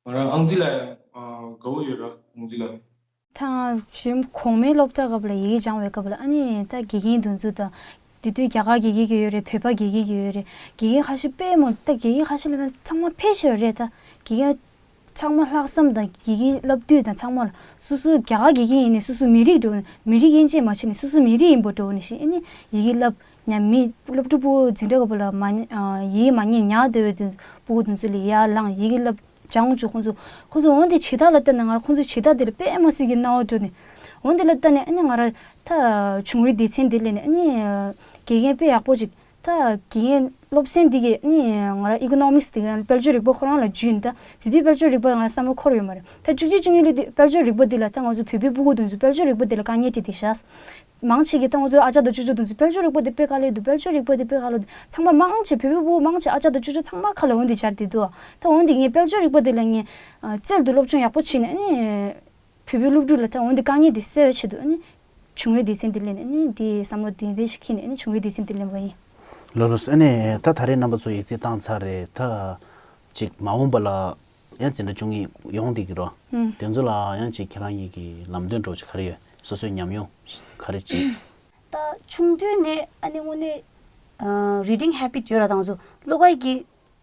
ང་རང་ཨང་རྩིས་ལ་ཡང་ཨ་དགའ་བོ་ཡོད་ར། ཨང་རྩིས་ལ། ད་ང་གཞོན་གོང་མའི་སློབ་གྲྭ་སྐབས་ལ་ཡི་གེ་སྦྱང་བའི་སྐབས་ལ་ཨ་ནི་ད་དགེ་རྒན་དེ་ཚོ་དང་དེ་དུས་རྒྱ་གར་དགེ་རྒན་གྱི་ཡོད་རེད། བོད་པ་དགེ་རྒན་གྱི་ཡོད་རེད། དགེ་རྒན་ཁ་ཤས་དཔེ་མོ་ད་དགེ་རྒན་ཁ་ཤས་ལ་ད་ཚང་མ་ཕལ་ཆེར་རེད། ད་དགེ་རྒན་ཚང་མ་ལྷག་བསམ་དང་དགེ་རྒན་བསླབ་དུས་དང་ཚང་མ་ལ་སོ་སོ་རྒྱ་གར་དགེ་རྒན་ཡིན་ནས་སོ་སོ་མི་རིགས་འགྲོ་ནས་མི་རིགས་དབྱེ་འབྱེད་མ་བྱས་ནས་སོ་སོ་མི་རིགས་ཡིན་པ་འགྲོ་ནས་ཤི་ཨ་ནི་ཡི་གེ་བསླབ། ཉམས་མེད་སློབ་ཕྲུག་ཕྲུ་གུ་འཛིན་གྲྭ་ག་པ་ལ་མ་ཉན་ཡིག་མ་ཉན་ཉག་སྡོད་པའི་དུས་ཕྲུ་གུ་དེ་ཚོ་ལ་ཡར་ལངས་ཡི་གེ་བསླབ་སྦྱང་བཅུག་ཁོང་ཚོ་ཁོང་ཚོ་འོན་ཏེ་བྱེད་སྟངས་ལ་བལྟས་ན་ང་ཁོང་ཚོའི་བྱེད་སྟངས་དེ་ལ་དཔེ་མ་སྲིད་ཀྱི་སྣང་བ་སྤྲོ་ནས་འོན་ཏེ་ལ་བལྟས་ནས་ཨ་ནི་ང་ར་ད་བྱུང་བའི་སྡེ་ཚན་དེ་ལས་ནས་ཨ་ནི་དགེ་རྒན་དཔེ་ཡག་པོ་ཅིག་ད་དགེ་རྒན་སློབ་ཚན་འདི་གས་ཨ་ནི་ང་ར་ཨི་ཀོ་ནོ་མིག་སི་དེ་གས་དཔལ་འབྱོར་རིག་པ་ཁོ་རང་ལ་འཇུས་ཡིན། ད་དེ་དུས་དཔལ་འབྱོར་རིག་པ་ང་བསམ་བློ་འཁོར་ཡོད་མ་རེད། ད་བཅུ་གཅིག་བཅུ་གཉིས་ལོའི་དུས་དཔལ་འབྱོར་རིག་པ་འདི་ལ་ད་ང་ཚོ་བོད་པའི་ཕྲུ་གུ་དེ་ཚོ་དཔལ་འབྱོར་རིག་པ་འདི་ལ་དཀའ་ངལ་འཕྲད་བསྡད་ཤག་མང་ཆེ་གིས་ད་ང་ཚོའི་ཨ་ཅག་དང་ཅོ་ཅོ་དེ་ཚོ་དཔལ་འབྱོར་རིག་པ་དེ་དཔེ་དཀའ་ལས་འདུག་དཔལ་འབྱོར་རིག་པ་དེ་དཔེ་དཀའ་ལས་འདུག་ཚང་མ་མང་ཆེ་བོད་པའི་ཕྲུ་གུ་མང་ཆེ་ཨ་ཅག་དང་ཅོ་ཅོ་ཚང་མ་ཁ་ལ་འོན་ཏེ་སྦྱར་བསྡད་འདུག་ད་འོན་ཏེ་ངས་དཔལ་འབྱོར་རིག་པ་དེ་ལ་ངས་ཨ་རྩལ་དུ་སློབ་སྦྱོང་ཡག་པོ་བྱས་ནས་ཨ་ནི་བོད་པའི་སློབ་ཕྲུག་ལ་ད་འོན་ཏེ་དཀའ་ངལ་དེ་སེལ་བའི་ཆེད་དུ་ཨ་ནི་བྱུང་བའི་སྡེ་ཚན་དེ་ལེན་ནས་ཨ་ནི་དེ་བསམ་བློ་དེ་འདྲ་ཞིག་འཁྱེར་ནས་ཨ་ནི་བྱུང་བའི་སྡེ་ཚན་དེ་ལེན་པ་ཡིན། ལགས་ལགས་སོ། ཨ་ནི་ད་ད་རེས་རྣམ་པ་ཚོ་ཡིག་ཚད་བཏང་ཚར་རེད། ད་ཅིག་མ་འོངས་པ་ལ་ཡང་འཛིན་གྲྭ་བཅུ་གཉིས་ཡོང་བསྡད་ཀྱི་རོ། ཨུམ། དེ་ཚོ་ལ་ཡང་ཅིག་ཁྱེད་རང་ཡིན་གྱི་ལམ་སྟོན་འདྲ་ཅིག་ག་རེ་ཡོད། སོ་སོའི་ཉམས་མྱོང་ག་རེ་ཅིག་ད་ཆུང་དུས་ནས་ཨ་ནི་དངོས་གནས་ཨ་reading habit ཡོད་ར། དང་ཚོ་ཀློག་ཡག་གི་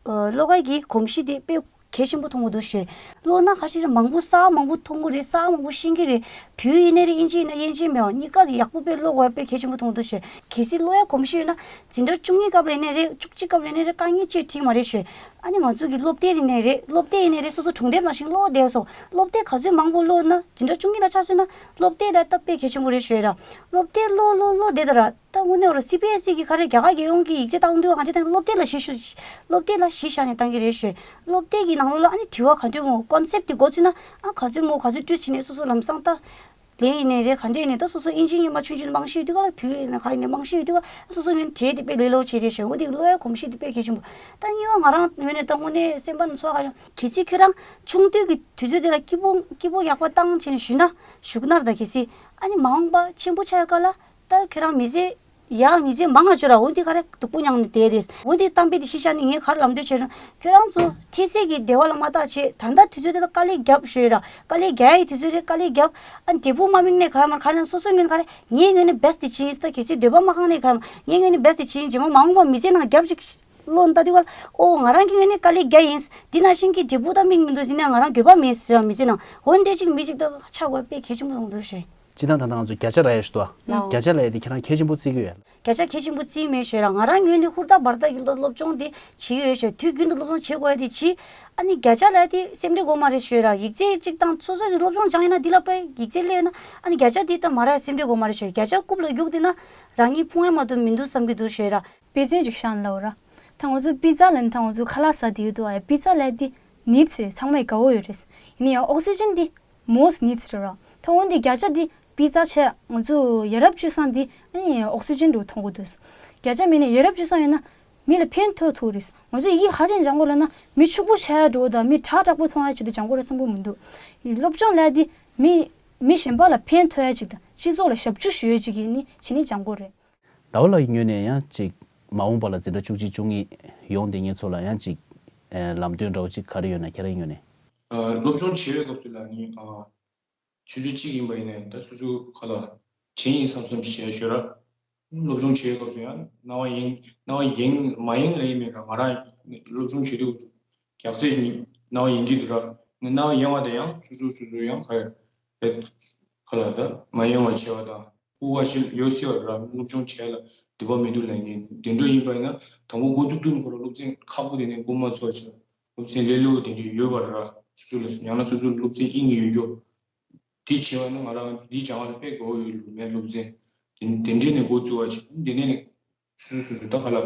ཨ་ཀློག་ཡག་གི་གོམས་གཤིས་དེ་དཔེ་གལ་ཆེན་པོ་མཐོང་གི་འདུག་ཞེས། ཀློག་ན་ཁ་ཤས་རེ་མང་པོ་ས་མང་པོ་མཐོང་གི་རེད། ས་མང་པོ་ཤེས་ཀྱི་རེད། བོད་ཡིན་ནའི་རེད། དབྱིན་ཇི་ཡིན་ན་དབྱིན་ཇི་མེད་པ་གཉིས་ཀ་ཡག་པོ་དཔེ་ཀློག་དགོས་དཔེ་གལ་ཆེན་པོ་མཐོང་གི་འདུག་ཞེས། གལ་སྲིད་ཀློག་ཡག་གོམས་གཤིས་ཡོད་ན་འཛིན་གྲྭ་བཅུ་གཉིས་སྐབས་ལ་ཡིན་ནའི་རེད། བཅུ་གཅིག་སྐབས་ལ་ཡིན་ནའི་རེད། དཀའ་ངལ་ཅིག་འཕྲད་མ་རེད་ཞེས། ཨ་ནི་ང་ཚོ་གི་སློབ་དེབ་ཡིན་ནའི་རེད། སློབ་དེབ་ཡིན་ནའི་རེད། སོ་སོ་སྒྲུང་དེབ་ནང་བཞིན་ཀློག་བསྡད་སོང་། སློབ་དེབ་ག་ཚོད་མང་པོ་ཀློག་ན་འཛིན་གྲྭ་བཅུ་གཉིས་ལ་ཆ་མཚོན་ན་སློབ་དེབ་ལ་སྟབས་དཔེ་གལ་ཆེན་པོ་རེད་ཞུ་ཡ་ར། སློབ་དེབ་ཀློག་ཀློག་ཀློག་བསྡད་ད་ར། ད་དངོས་གནས་ར་སི་བི་ཨེས་ཨི་གི་ག་རེ་རྒྱ་གར་རྒྱལ་ཡོངས་ཀྱི་ཡིག་ཚད་བཏང་དུས་ག་འདྲ་བཏང་སློབ་དེབ་ལ་གཞི་ཞུ། སློབ་དེབ་ལ་གཞི་བཞག་ནས་བཏང་གི་རེད་ཞུ། སློབ་དེབ་ཀྱི་ནང་ལོགས་ལ་ཨ་ནི་དྲི་བ་ག་འདྲ་མོ་ཀོན་སེབ་དེ་འགོ་ཚུགས་ན་ཨ་ག་ཚོད་མོ་ག་ཚོད་བྲིས་ཟིན་ནས་སོ་སོ་ལམ་སང་ད། ལན་ཡིན་ནའི་རེད། ག་འདྲ་ཡིན་ནའི་ད་སོ་སོ་ཨིན་ཇི་སྔོན་མ་ཆུང་ཆུང་ནས་མང་ཤོས་ཡོད་དུས་ག་ལ་བོད་ཡིན་ན་ག་ཡིན་ནའི་མང་ཤོས་ཡོད་དུས་ག་སོ་སོ་ངན་བྲིས་ཏེ་དཔེ་ལས་སླ་པོ་བྱས་རེད་ཞེས། འོ་དེ་ཀློག་ཡག་གོམས་གཤིས་དེ་དཔེ་གལ་ཆེན་པོ། ད་གཉིས་པ་ང་རང་ངོས་ནས་ད་དངོས་གནས་སེམས་པ་ནང་ཚོར་ག་ཡོང་། གལ་སྲིད་ཁྱོད་རང་ཆུང་དུས་ཀྱི་དུས་ཚོད་དེ་ལ་སྐྱིད་པོ་སྐྱིད་པོ་ཡག་པོ་བཏང་བྱས་ནས་བཞུགས་ན་བཞུགས་ན་ར། ད་གལ་སྲིད་ཨ་ནི་མ་འོངས་པ་ཆེན་པོ་ཆགས་ཡག་ག་ལ་ད་ཁྱོད་རང་མི་ཚེ་ཡག་མི་ཚེ་མང་ང་ཅོ་ར། འོ་དེ་ག་རེ་སྡུག་པོ་མྱངས་ནས་བསྡད་རེད། འོ་དེ་གཏམ་དཔེ་དེ་གཞི་བཞག་ནས་ངས་ག་རེ་ལམ་སྟོན་བྱས་རུང་ཁྱོད་རང་ཚོ་འཕྲལ་སེལ་གྱི་བདེ་བ་ལ་མ་བརྟག་བྱས། ད་ལྟ་དུས་ཚོད་དེ་ལ་དཀའ་ལས་རྒྱབ་ཞུ་ཡ་ར། དཀའ་ལས་རྒྱག་ཡའི་དུས་ཚོད་རེད། དཀའ་ལས་རྒྱབ། ཨ་འབྲས་བུ་མ་སྨིན་ནས་ག་ཡ་མར་ག་ལ་སོ་སོ་ངོས་ག་རེ་ངའི་ངོས་ནས་བེ་སི་ཊི་བྱས་ཡིན། ད་གལ་སྲིད་འདོད་པ་མ་ཁེངས་ནས་ག་ཡ་མར་ངའི་ངོས་ནས་བེ་སི་ཊི་བྱས་ཡིན། རྗེས་མ་མ་འོངས་པ་མི་ཚེ་ནང་རྒྱབ་ཅིག་བློ་ལྟ་དུས་ག་ལ་ཨོ་ང་རང་གི་ངོས་ནས་དཀའ་ལས་རྒྱག་ཡིན། འདི་ནང་བཞིན་གྱི་འབྲས་བུ་ད་སྨིན་མི་འདུག་ཟེར་ནས་ང་རང་འགྱོད་པ་མེད་ཟེར་བ་མི་ཚེ་ནང་འོ་འདྲ་ཅིག་མི་ཅིག་ད་ཆགས་དགོས་དཔེ་གལ་ཆེན་པོ་མཐོང་འདུག་ཞེས། སྤྱིར་བཏང་ད་ལྟ་ང་ཚོ་བརྒྱ་ཆ་ལབ་ཡ་ཞིག་འདུག་ཨ། ལའོ། བརྒྱ་ཆ་ལབ་ཡ་དེ་ཁྱེད་རང་གལ་ཆེན་པོ་བརྩི་གི་ཡོད། བརྒྱ་ཆ་གལ་ཆེན་པོ་བརྩི་མེད་ཞོད་ར། ང་རང་ངོས་ནས་ཧུར་ཐག་འབར་ཐག་གི་སློབ་སློབ་སྦྱོང་དེ་བྱེད་ཀྱི་ཡོད་ཞོད། དུས་རྒྱུན་དུ་སློབ་སྦྱོང་བྱེད་དགོས་ཡ་དེ་བྱེད། ཨ་ནི་བརྒྱ་ཆ་ལབ་ཡ་དེ་སེམས་ཁྲལ་དགོས་མ་རེད་ཞོད་ར། ཡིག་ཚད་གཅིག་དང་སོ་སོ་གི་སློབ་སྦྱོང་སྦྱང་ཡིན་ན་འདི་ལ་དཔེ་ཡིག་ཚད་སླེབས་ཡོད་ན་ཨ་ནི་བརྒྱ་ཆ་དེ་ད་མ་རག་ཡ་སེམས་ཁྲལ་དགོས་མ་རེད་ཞོད། བརྒྱ་ཆ་རྐུབ་ལ་རྒྱུག་བསྡད་ན་རང་ཉིད་ཕུང་ཡ་མ་གཏོགས་མི་འདུག་བསམ་གྱི་འདུག་ཞོད་ར། དཔེ་མཚོན་ཅིག་བཞག་ན་ལབ་ར། ད་ང་ཚོ་པི་ཛ་ལབ་ན་ད་ང་ཚོ་ཁ་ལག་ཟ་བསྡད་ཡོད་དོ། ཨ་པི་ཛ་ལབ་ཡ་དེ་ནིཌ་སི་རེད། ཚང་མས་དགའ་བོ་ཡོད་རེད། ཡིན་ན་ཡང་ཨོག་སི་ཇན་དེ་མོ་སི་ཊི་ནིཌ་སི་རེད་ར། ད་འོན་ཏེ་བརྒྱ་ཆ་དེ་པི་ཛ་བྱས། ང་ཚོ་ཡ་རབས་སྤྱོད་བཟང་དེ་ཨ་ནི་ཨོག་སི་ཇན་འདྲ་བོ་མཐོང་གི་འདུག་བརྒྱ་ཆ་མེད་ནས་ཡ་རབས་སྤྱོད་བཟང་ཡོད་ན་མི་ལ་ཕན་ཐོགས་ཐུབ་རེད། ང་ཚོ་ཡི་གེ་ཧ་ཅང་སྦྱང་དགོས་ལབ་ན་མི་ཕྱུག་པོ་ཆགས་ཡ་འགྲོ་བ་དང་མི་དྲག་དྲག་པོ་མཐོང་ཡ་ཆེད་དུ་སྦྱང་དགོས་རེད་བསམ་གྱི་མི་འདུག་སློབ་སྦྱོང་ལབ་ཡ་དེ་མི་མི་གཞན་པ་ལ་ཕན་ཐོགས་ཡ་ཅིག་དང་སྤྱི་ཚོགས་ལ་ཞབས་ཕྱི་ཞུ་ཡ་ཅིག་ཡིན་ནི་བྱས་ནས་སྦྱང་དགོས་རེད། ཟླ་བ་ལགས་ཀྱི་ངོས་ནས་ཡང་ཅིག་མ་འོངས་པ་ལ་འཛིན་གྲྭ་བཅུ་གཅིག་བཅུ་གཉིས་ཡོང་བསྡད་མཁན་ཚོ་ལ་ཡང་ཅིག་ཨེ་ལམ་སྟོན་འདྲ་བོ་ཅིག་ག་རེ་ཡོད་ན་ཁྱེད་རང་ངོས་ནས། ཨ་སློབ་སྦྱོང་བྱེད་པའི་སྐབས་སུ་ལ་ནི་ཨ་ཆུ་ཚོད་གཅིག་ཡིན་པ་ཡིན་ནའི་ད་སོ་སོ་ག་ལ་བྱེད་ཡིན་བསམ་བསམ་ཞིག་བྱས་ཞོར་ལ་སློབ་སྦྱོང་བྱེད་པའི་སྐབས་སུ་ཡང་རྣ་བ་གཡེང་རྣ་བ་གཡེང་མ་གཡེང་ལ་ཡིན་མིན་ལ་ང་རང་སློབ་སྦྱོང་བྱེད་དུས་རྒྱག་ཚད་ནི་རྣ་བ་གཡེང་གི་འདུག་ར། རྣ་བ་གཡེང་བ་དང་ཡང་སོ་སོ་སོ་སོ་ཡང་ག་རེ་ཁ་ལ་ད་མ་ཡེངས་པར་བྱེད་པ་དང་སྤོབས་པ་ཞིག་ཡོད་སྲིད་པ་ར། སློབ་སྦྱོང་བྱས་ལ་འདོད་པ་མི་འདུག་ལབ་མཁན་དེ་འདྲ་ཡིན་པ་ཡིན་ན་དང་པོ་འགོ་བཙུགས་དུས་ནས་ཁོ་རང་སློབ་ཚན་ཁག་པོ་དེ་ནས་འགོ་མ་ཚུགས་པ་བྱས། སློབ་ཚན་ལས་སླ་པོ་དེ་འདྲ་ཡོད་པ་ར། སོ་སོ་ལ་ཡང་ན་སོ་སོ་སློབ་ཚན་དབྱིངས་ཡོད་རྒྱུ་དེ་བྱས་པ་ན་ང་རང་འདི་སྦྱང་བ་ལ་དཔེ་དགའ་བོ་ཡོད་ལུགས་མེད། སློབ་ཚན་དེ་དེ་འདྲས་ནས་འགོ་བཙུགས་པ་བྱས་དེ་ནས་ནས། སོ་སོ་སོ་སོ་ད་ག་ལ་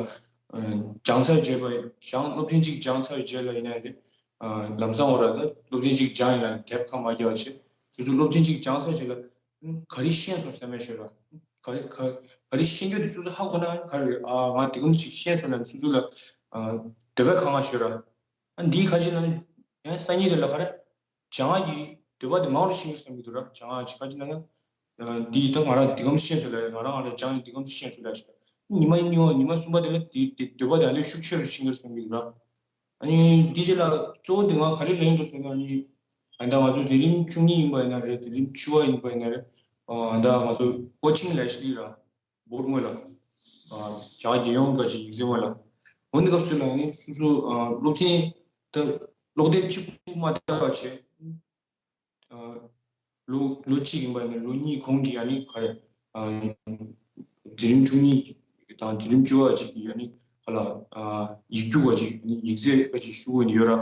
སྦྱང་ཚར་རྗེས་པ་སྦྱང་སློབ་ཚན་གཅིག་སྦྱང་ཚར་རྗེས་ལ་ཡིན་ན་རེད། ལམ་སང་འོ་ར་ད་སློབ་ཚན་གཅིག་སྦྱང་ཡིན་ལ་དེབ་ཁ་མ་རྒྱག་བྱས་སོ་སོ་སློབ་ཚན་གཅིག་སྦྱང་ཚར་རྗེས་ལ་ག་རེ་ཤེས་སོང་བསམ་པའི་ཞོར་ལ་ག་རེ་ག་ག་རེ་ཤེས་རྒྱུ་དེ་སོ་སོ་ཧ་གོ་ན་ག་རེ་རེད། ཨ་ང་དེ་གམ་ཞིག་ཤེས་སོང་ལ་སོ་སོ་ལ་འདོད་པ་ཁེངས་ཞོར་ལ་ཨ་འདིའི་ཁ་ཅིག་ལ་ཡང་སང་ཉིན་དེ་ལ་ག་རེ། སྦྱང་ཡག་གི་འདོད་པ་དེ་མང་རུ་ཕྱིན་ཡོད་བསམ་གྱི་འདུག་ར། སྦྱང་ཡག་ཅིག་ག་ཅི་ན་ཡང་འདི་ད་ང་རང་འདི་གམ་ཤེས་སོང་ལ་ང་རང་ང་རང་སྦྱང་ཡག་འདི་གམ་ཤེས་སོང་ལ་ཞེས་ཉི་མ་གཉིས་པ་ཉི་མ་གསུམ་པ་དེ་ལ་དེ་དེ་འདོད་པ་དེ་ཨ་ནི་ཤུགས་ཆེ་རུ་ཕྱིན་ཡོད་བསམ་གྱི་འདུག་ར། ཨ་ནི་འདི་རྗེས་ལ་གཙོ་བོ་དེ་ང་ག་རེ་ལེན་འདུག་ཟེར་ན་ཨ་ནི་ཨ་ད་ང་ཚོ་འཛིན་རིམ་བཅུ་གཉིས་ཡིན་པ་ཡིན་ན་རེད། འཛིན་རིམ་བཅུ་པ་ཡིན་པ་ཡིན་ན་རེད། ཨ་ད་ང་ཚོ་ཀོ་ཆིང་ལབ་ཤེས་ར། འབོར་དངོས་ལ། བྱ་རྒྱལ་ཡོངས་དགའ་ཆེ་ཡིག་ཚད་དངོས་ལ། འོ་འདི་སྐབས་སུ་ལ་ནི་སོ་སོ་སློབ་ཚན་ད་ཀློག་དེབ་གཅིག་པུ་མ་བལྟ་བ་བྱས། ལོ་ལོ་གཅིག་ཡིན་པ་ནི་ལོ་གཉིས་གོང་གི་ཡ་ནི་ག་རེ། འཛིན་རིམ་བཅུ་གཉིས་ དང་དེ་རིམ་བཅུ་བ་ཅིག་གི་ཨ་ནི་ག་ལ་ཡིག་རྒྱུགས་པ་ཅིག་ཡིག་ཚད་པ་ཅིག་ཞུ་དགོས་ནི་ཡོད་ར།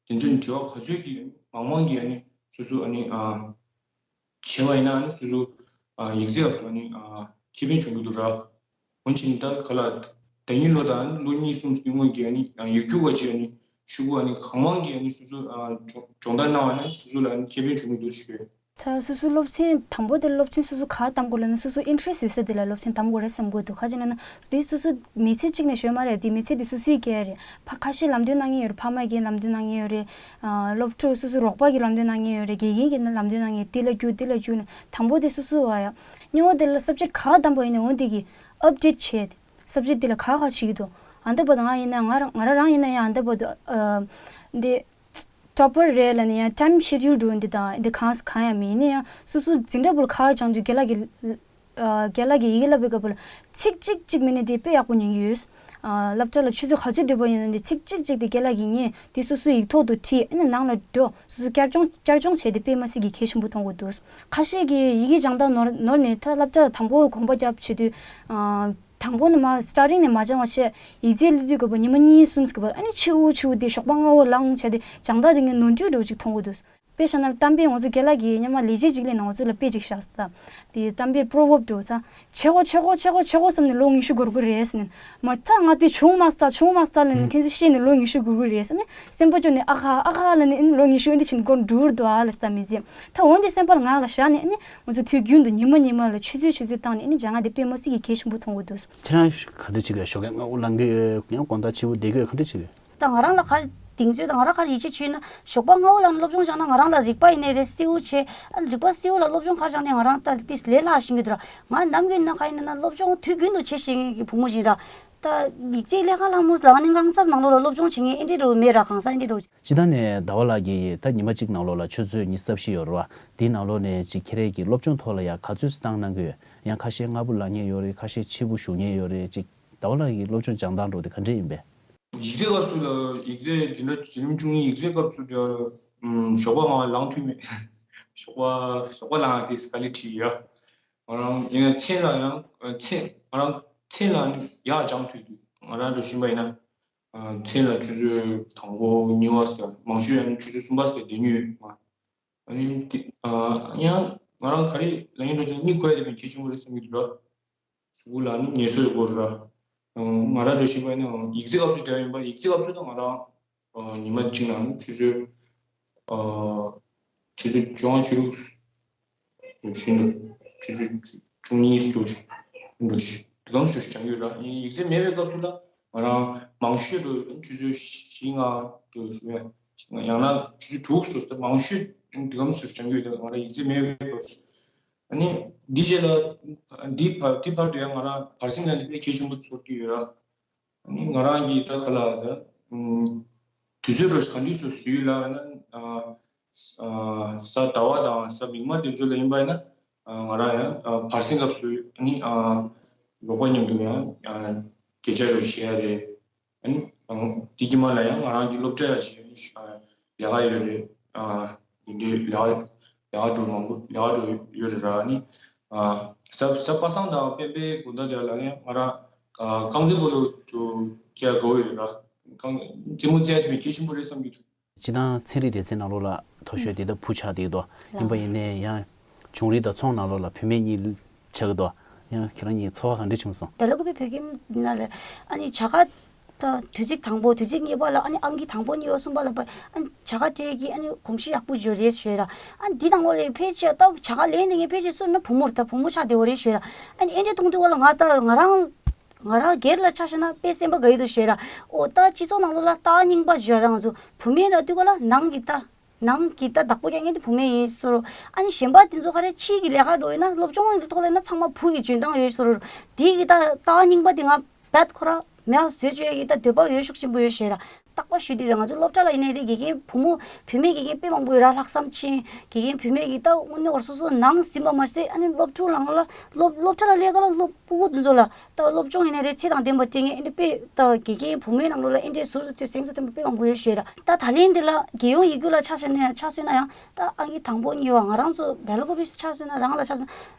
དེ་ཚོའི་དྲི་བ་ག་ཚོད་ཀྱི་མང་མང་གི་ཨ་ནི་སོ་སོ་ཨ་ནི་བྱས་པ་ཡིན་ན་ཨ་ནི་སོ་སོ་ཡིག་ཚད་ལ་སོ་ཨ་ནི་ཁེ་ཕན་བྱུང་གི་འདུག་ར། འོན་ཀྱང་ད་ག་ལ་ཟླ་ཉིན་ལོ་དང་ལོ་གཉིས་གསུམ་གྱི་སྔོན་གྱི་ཨ་ནི་ཡིག་རྒྱུགས་པ་ཅིག་ཨ་ནི་ཞུ་དགོས་ཨ་ནི་གང་མང་གི་ཨ་ནི་སོ་སོ་སྦྱོང་བརྡར་གནང་བ་ཡིན་ན་སོ་སོ་ལ་ཨ་ནི་ཁེ་ཕན་བྱུང་གི་འདུག་ཞུ། ད་སོ་སོའི་སློབ་ཚན་དང་པོ་དེ་སློབ་ཚན་སོ་སོ་ག་བདམས་དགོས་ལབ་ན་སོ་སོ་ཨིན་ཊི་རེ་སི་ཊི་ཡོད་ས་དེ་ལ་སློབ་ཚན་བདམས་དགོས་རེད་བསམ་གྱི་འདུག་ག་ཅི་ན་ན་དེ་སོ་སོ་མི་ཚེ་གཅིག་ནས་ཤོད་མ་རེད། དེ་མི་ཚེ་དེ་སོ་སོའི་སྐལ་རེད། ཕ་ཁ་ཤས་ལམ་སྟོན་གནང་མཁན་ཡོད་རེད། ཕ་མ་གིས་ལམ་སྟོན་གནང་མཁན་ཡོད་རེད། ཨ་སློབ་ཕྲུག་སོ་སོ་རོགས་པ་གིས་ལམ་སྟོན་གནང་མཁན་ཡོད་རེད། དགེ་རྒན་གྱིས་ལམ་སྟོན་གནང་མཁན་འདི་ལ་རྒྱུགས་འདི་ལ་རྒྱུགས་ནས་དང་པོ་དེ་སོ་སོ་བ་ཡ། གཉིས་པ་དེ་ལ་སབ་ཇེག་ག་བདམས་པ་ཡིན་ན་འོ་འདི་གི་ཨབ་ཌེ་ཊི་བྱས་ཏེ་སབ་ཇེག་འདི་ལ་ག་ག་བྱེད་ཀྱི་འདུག་ཨ་འདི་བར་དུ་ང་ཡིན་ན་ང་རང་ང་རང་རང་ཡིན་ན་ཡང་ཨ་འདི་བར་དུ་ཨ་འདི་ཊོ་པར་རེད་ལབ་ནས་ཡང་ཊའིམ་ཤེ་ཌུལ་འགྲོ་འདི་དང་འདི་གང་གང་ཡང་མེད་ཡིན་ན་ཡང་སོ་སོ་འཛིན་གྲྭ་བར་ག་སྦྱང་དུས་རྒན་ལགས་ཀྱི་ཨ་རྒན་ལགས་ཀྱིས་ཡི་གེ་བསླབ་པའི་སྐབས་ལ་ཚིག་གཅིག་གཅིག་མིན་ན་དེ་དཔེ་ཡག་པོ་ཉན་གྱི་ཡོད། ཨ་སློབ་གྲྭ་ལ་ཆུ་ཚོད་ག་ཚོད་སྡོད་པ་ཡིན་ན་དེ་ཚིག་གཅིག་གཅིག་དེ་རྒན་ལགས་ཀྱིས་ཉན་དེ་སོ་སོའི་ཡིག་ཐོག་ཏུ་བྲིས་ཨ་ནི་ནང་ལ་འགྲོ་སོ་སོ་བསྐྱར་སྦྱོང་བསྐྱར་སྦྱོང་བྱས་ཏེ་དཔེ་མི་སྲིད་ཀྱི་གལ་ཆེན་པོ་མཐོང་གི་འདུག་ཁ་ཤས་ཀྱིས་ཡི་གེ་སྦྱང་སྟངས་ནོར་ནོར་ནས་ད་སློབ་གྲྭ་ལ་དང་པོ་དགོངས་པ་བརྒྱབ་བྱེད་དུས་ཨ། དང་པོ་ནས་མར་སི་ཊར་ཊིང་ནས་མ་སྦྱང་བ་བྱས་ཡིག་ཚད་སླེབས་དུས་སྐབས་ཉི་མ་གཉིས་གསུམ་ཟེར་གི་བར་ཨ་ནི་ཕྱི་དབུགས་ཕྱི་དབུགས་དེ་ཞོགས་པ་སྔ་བོ་ལངས་བྱས་ཏེ་སྦྱང་སྟངས་དེ་ངས་ནོར་འཁྲུལ་འདྲ་བོ་ཅིག་མཐོང་གི་འདུག་དཔེ་བཞག་ན་གཏམ་དཔེ་ང་ཚོ་རྒན་ལགས་ཀྱིས་སྔོན་མ་ལས་བྱེད་ཅིག་སླེབས་ནས་ང་ཚོ་ལ་དཔེ་ཅིག་བཞག་ཟེར། དེ་གཏམ་དཔེ་པོ་རོ་བརབ་འདྲ་བོ་ད་བྱེད་དགོས་བྱེད་དགོས་བྱེད་དགོས་བྱེད་དགོས་བསམ་ནས་ལོ་ཉི་ཤུ་འགོར་གི་རེད་ཟེར་ནས་མ་ད་ང་དེ་བྱུང་མ་སོང་ད་བྱུང་མ་སོང་ད་ལབ་ནས་ཁྱོད་ཚོ་ཤེས་ནས་ལོ་ཉི་ཤུ་འགོར་གི་རེད་ཟེར་ནས་སེམས་པ་སྐྱོ་ནས་ཨ་ཁ་ཨ་ཁ་ལབ་ནས་ཨ་ནི་ལོ་ཉི་ཤུ་ཨ་ནི་དེ་ཕྱིན་འགོར་འགྲོ་གི་འདུག་ཨ་ལབ་ད་མི་ཚེ་ད་འོན་ཏེ་སེམས་པ་ལ་ངག་ལ་བཞག་ནས་ཨ་ནི། ང་ཚོ་དུས་རྒྱུན་དུ་ཉི་མ་ཉི་མ་ལ་ཆུ་ཚོད་ཆུ་ཚོད་བཏང་ནས་ཨ་ནི་སྦྱང་ཡ་དེ་དཔེ་མི་སྲིད་ཀྱི་གལ་ཆེན་པོ་མཐོང་གི་འདུག་ཁྱེད་རང་ག་འདྲ་བྱེད་དགོས། ཞོགས་ཀས་སྔ་པོ་ལངས་གི་ཡང་དགོང་དག་ཕྱི་པོ་བསྡད་དགོས་ག་འདྲ་བྱེད་དགོས། ད་ང་རང་ལ་ག་རེ་གདེང་ཚོད་དང་ང་རང་ག་རེ་ཡིད་ཆེས་བྱུང་ན་ཞོགས་པ་སྔ་པོ་ལངས་ནས་སློབ་སྦྱོང་སྦྱངས་ན་ང་རང་ལ་རིག་པ་ཡིན་ནའི་རེད་གསལ་པོ་བྱས། ཨ་རིག་པ་གསལ་པོ་ལ་སློབ་སྦྱོང་ག་རེ་སྦྱངས་ནའི་ང་རང་ལྟ་ཏིས་ལས་སླ་ཤེས་ཀྱི་འདུག་ར། ང་ནམ་རྒྱུན་ན་ག་ཡིན་ན་སློབ་སྦྱོང་དུས་རྒྱུན་དུ་བྱེད་ཤེས་མཁན་གྱི་བུ་མོ་ཡིན་ར། ད་ཡིག་ཚད་ལས་ཀ་ལྷག་མོ་ལ་ནི་དངངས་འཚབ་ནང་ལོགས་ལ་སློབ་སྦྱོང་བྱེད་མཁན་ཨེ་འདྲས་འདྲ་བོ་མེད་ར། གང་ཟག་ཨེ་འདྲས་འདྲ་བོ། སྤྱིར་བཏང་ནས་ཟླ་བ་ལགས་ཀྱིས་ད་ཉི་མ་གཅིག་ནང་ལོགས་ལ་ཆུ་ཚོད་ཉི་ཤུ་རྩ་བཞི་ཡོད་རེད་བ། དེའི་ནང་ལོགས་ནས་ཅིག་ཁྱེད་རང་གིས་སློབ་སྦྱོང་ཐོག་ལ་ཡང་ག་ཚོད་ཙམ་བཏང་གནང་གི་ཡོད། ཡང་ཁ་ཤས་སྔ་པོ་ལངས་མཁན་ཡོད་རེད། ཁ་ཤས་ཕྱི་པོ་བཞུགས་མཁན་ཡོད་རེད། ཅིག་ཟླ་བ་ལགས་ཀྱི་སློབ་སྦྱོང་སྦྱང་སྟངས་འདྲ་བོ་དེ་ག་འདྲས་ཡིན་པས། ཡིག་ཚད་སྐབས་སུ་ལ་ཡིག་ཚད་འཛིན་གྲྭ་བརྒྱུད་རིམ་བཅུ་གཉིས་ཡིག་ཚད་སྐབས་སུ་ལ་ཞོགས་པ་ང་ལངས་ཐུབ་མེད། ཞོགས་པ་ཞོགས་པ་ལངས་དེ་དཀའ་ལས་འཕྲད་ཡོད། ང་རང་ཡིན་ན་མཚན་ལ་ཡང་མཚན་ང་རང་མཚན་ལ་ནི་ཡག་སྦྱང་ཐུབ་འདུག་ང་རང་འདྲ་བཞིན་པ་ཡིན་ན། མཚན་ལ་ཆུ་ཚོད་དང་པོ་གཉིས་པ་ཟེར་མང་ཤོས་ཡང་ཆུ་ཚོད་གསུམ་པ་ཟེར་བསྡད་མྱོང་ཡོད། ཨ་ནི་དེ་ཡང་ང་རང་ག་རེ་ལབ་ཡིན་འགྲོ་ཞིག་གཉིད་ཁུག་ཡ་དེ་མིན་གལ་ཆེན་པོ་རེད་བསམ་གྱི་འདུག་ར། གཟུགས་པོ་ལ་ནི་ངལ་གསོ་ཡོད་དགོས་ར། ང་རང་འདྲ་བཞིན་པ་ཡིན་ན་ཡིག་ཚད་སྐབས་སུ་བསྡད་ཡིན་པ་ཡིག་ཚད་སྐབས་སུ་ད་ང་རང་ཉི་མ་གཅིག་ནང་ཆུ་ཚོད་ཆུ་ཚོད་བཅོ་ལྔ་བཅུ་དྲུག་བཞིན་དུ་ཆུ་ཚོད་བཅུ་གཉིས་སུ་འགྲོ་ཞིང་འགྲོ་ཞིང་དུས་སྐབས་སུ་སྦྱང་གི་ཡོད་ར། ཡིག་ཚད་མེད་པའི་སྐབས་སུ་ལ་ང་རང་མང་ཤོས་དུ་ཆུ་ཚོད་བཞི་ལྔ་འགྲོ་ཞིང་ཡང་ན་ཆུ་ཚོད་དྲུག་སུ་མང་ཤོས་དུས་སྐབས་སུ་སྦྱང་གི་ཡོད། ང་རང་ཡིག་ཚད་མེད་པའི་སྐབས་སུ་ཨ་ནི་འདི་རྗེས་ལ་འདི་བར་འདི་བར་དུ་ཡང་ང་རང་བར་གསེང་ལ་ནི་དཔེ་གལ་ཆེན་པོ་ཚོར་གྱི་ཡོད་ར། ཨ་ནི་ང་རང་གིས་ད་ག་ལ་ད་དུས་ཚོད་འགྲོ་ག་འདྲ་ཚོ་བཟོས་ཡོད་ལབ་ན། གཟའ་ཟླ་བ་དང་གཟའ་མིག་དམར་དེ་ཚོ་ལ་ཡིན་པ་ཡིན་ན་ང་རང་ཡང་བར་གསེང་སྐབས་སུ་ནི་རོགས་པ་མཉམ་དུ་ཡང་སྐད་ཆ་རེ་བཤད་ཡ་རེད། ཨ་ནི་དེ་གི་མ་ལ་ཡང་ང་རང་གི་སློབ་གྲྭ་ཡ་ཆེ་ལས་ཀ་ཡོད་རེད། འདི་འདྲའི་ལས་ཀ་ལས་ཀ་འགྲོ་མང་པོ་ལས་ཀ་འགྲོ་ཡོད་རེད་ར། ནི་གཟའ་གཟའ་པ་སངས་དང་སྤེན་པའི་དགོང་དག་དེ་ལ་ཡང་ང་རང་རྐང་རྩེད་སྤོ་ལོ་ཅིག་བྱེད་དགོས་ཡོད་རེད་ར། རྐང་རྩེད་མོ་རྩེ་ཡ་དེ་མིན་གལ་ཆེན་པོ་རེད་བསམ་གྱི་འདུག་སྤྱིར་བཏང་ཚན་རིག་སྡེ་ཚན་ནང་ལོགས་ལ་མཐོ་ཤོས་དེ་ད་བུ་ཆགས་བསྡད་འདུག་ཡིན་པ་ཡིན་ནའི་ཡང་ཆུང་རིགས་དང་ཚོང་ནང་ལོགས་ལ་བུད་མེད་གཉིས་ཆགས་ཀྱི་འདུག་ཡང་ཁྱེད་རང་གཉིས་ཚོར་བ་ག་འདྲ་བྱུང་སོང་། སྦེལ་ཀོབ་བོད་ཁྱིམ་ནང་ལ་ཨ་ནི་བྱ་དགའ་ད་དུས་ཚིགས་དང་པོ་དུས་ཚིགས་གཉིས་པ་ལ་ཨ་ནི་ཨང་ཀི་དང་པོ་གཉིས་པ་གསུམ་པ་ལ་ཕར་ཨ་ནི་བྱ་དགའ་སྤྲད་ཀྱི་ཨ་ནི་གོམས་གཤིས་ཡག་པོ་ཡོད་རེད་ཞུས་ར། ཨ་ནི་འདི་དང་ལོ་ལས་ཕལ་ཆེར་ད་བྱ་དགའ་ལེན་དེ་ངས་ཕལ་ཆེར་སུ་ན་བུ་མོར་ད་བུ་མོ་ཆགས་བསྡད་ཡོད་རེད་ཞུས་ར། ཨ་ནི་ཨེ་འདྲ་མཐོང་དུས་ག་ལ་ང་ད་ང་རང་ང་རང་སྒེར་ལ་ཆ་བཞག་ན་དཔེ་སེམས་པ་དགའ་ཡི་འདུག་ཞེས་ར། ཨོ་ད་སྤྱི་ཚོགས་ནང་ལོགས་ལ་ལྟ་བ་རྙིང་པ་བརྗོད་ད་ང་ཚོ་བུད་མེད་ལ་དུས་ག་ལ་ནང་གི་ལྟ་ནང་གི་ལྟ་བདག་པོ་རྒྱག་མཁན་དེ་བུད་མེད་ཡིན་ཟེར་རོ། ཨ་ནི་གཞན་པ་དེ་ཚོ་ག་རེ་ཕྱིའི་གི་ལས་ཀ་འགྲོ་ཡིན་ན་སློབ་སྦྱོང་གི་ཐོག་ལ་ཡིན་ན་ཚང་མ་བུ་གི་འཇོན་ཐང་ཡོད་ཟེར་རོ། དེའི་གི་ལྟ་ལྟ་བ་རྙིང་པ་དེ་ང་རྦད་ཁོ་ར་མེད་པ་བཟོ་བཅུག་ཡ་གི་ལྟ་འདོད་པ་ཡོད་ཤུགས་ཆེན་པོ་ཡོད་ཞེས་ར། རྟག་པར་ཞུས་དེ་རེད། ང་ཚོ་སློབ་གྲྭ་ལ་ཡིན་ནའི་རེད། དགེ་རྒན་བུ་མོ་བུད་མེད་དགེ་རྒན་དཔེ་མང་པོ་ཡོད་ར། ལྷག་བསམ་ཆེ་དགེ་རྒན་བུད་མེད་ཀྱི་ད་དངོས་གནས་བར་སོ་སོ་ནང་ཟིན་པ་མ་ཟད་ཨ་ནི་སློབ་ཕྲུག་ནང་ལ་སློབ་སློབ་གྲྭ་ལ་སླེབས་ག་ལ་སློབ་ཕྲུག་དེ་ཚོ་ལ་ད་སློབ་སྦྱོང་ཡིན་ནའི་རེད། ཚེ་དང་ལྡན་པ་སྤྲད་མཁན་ཨེ་འདྲ་དཔེ་ད་དགེ་རྒན་བུ་མོའི་ནང་ལོགས་ལ་ཨེ་འདྲའི་ཟུར་དུ་ཐོན་གཟེངས་སུ་ཐོན་པ་དཔེ་མང་པོ་ཡོད་ཞུས་ར། ད་ད་ལན་འདི་ལ་རྒྱལ་ཡོངས་ཡིག་རྒྱུགས་ལ་ཆ་བཞག་ན་ཡང་ཆ་མཚོན་ན་ཡང་ད་ཨང་ཀི་དང་པོ་གཉིས་པ་ང་རང་ཚོ་སྦེལ་ཀོབ་ཆ་མཚོན་ན་རང་ལ་ཆ་མཚོན།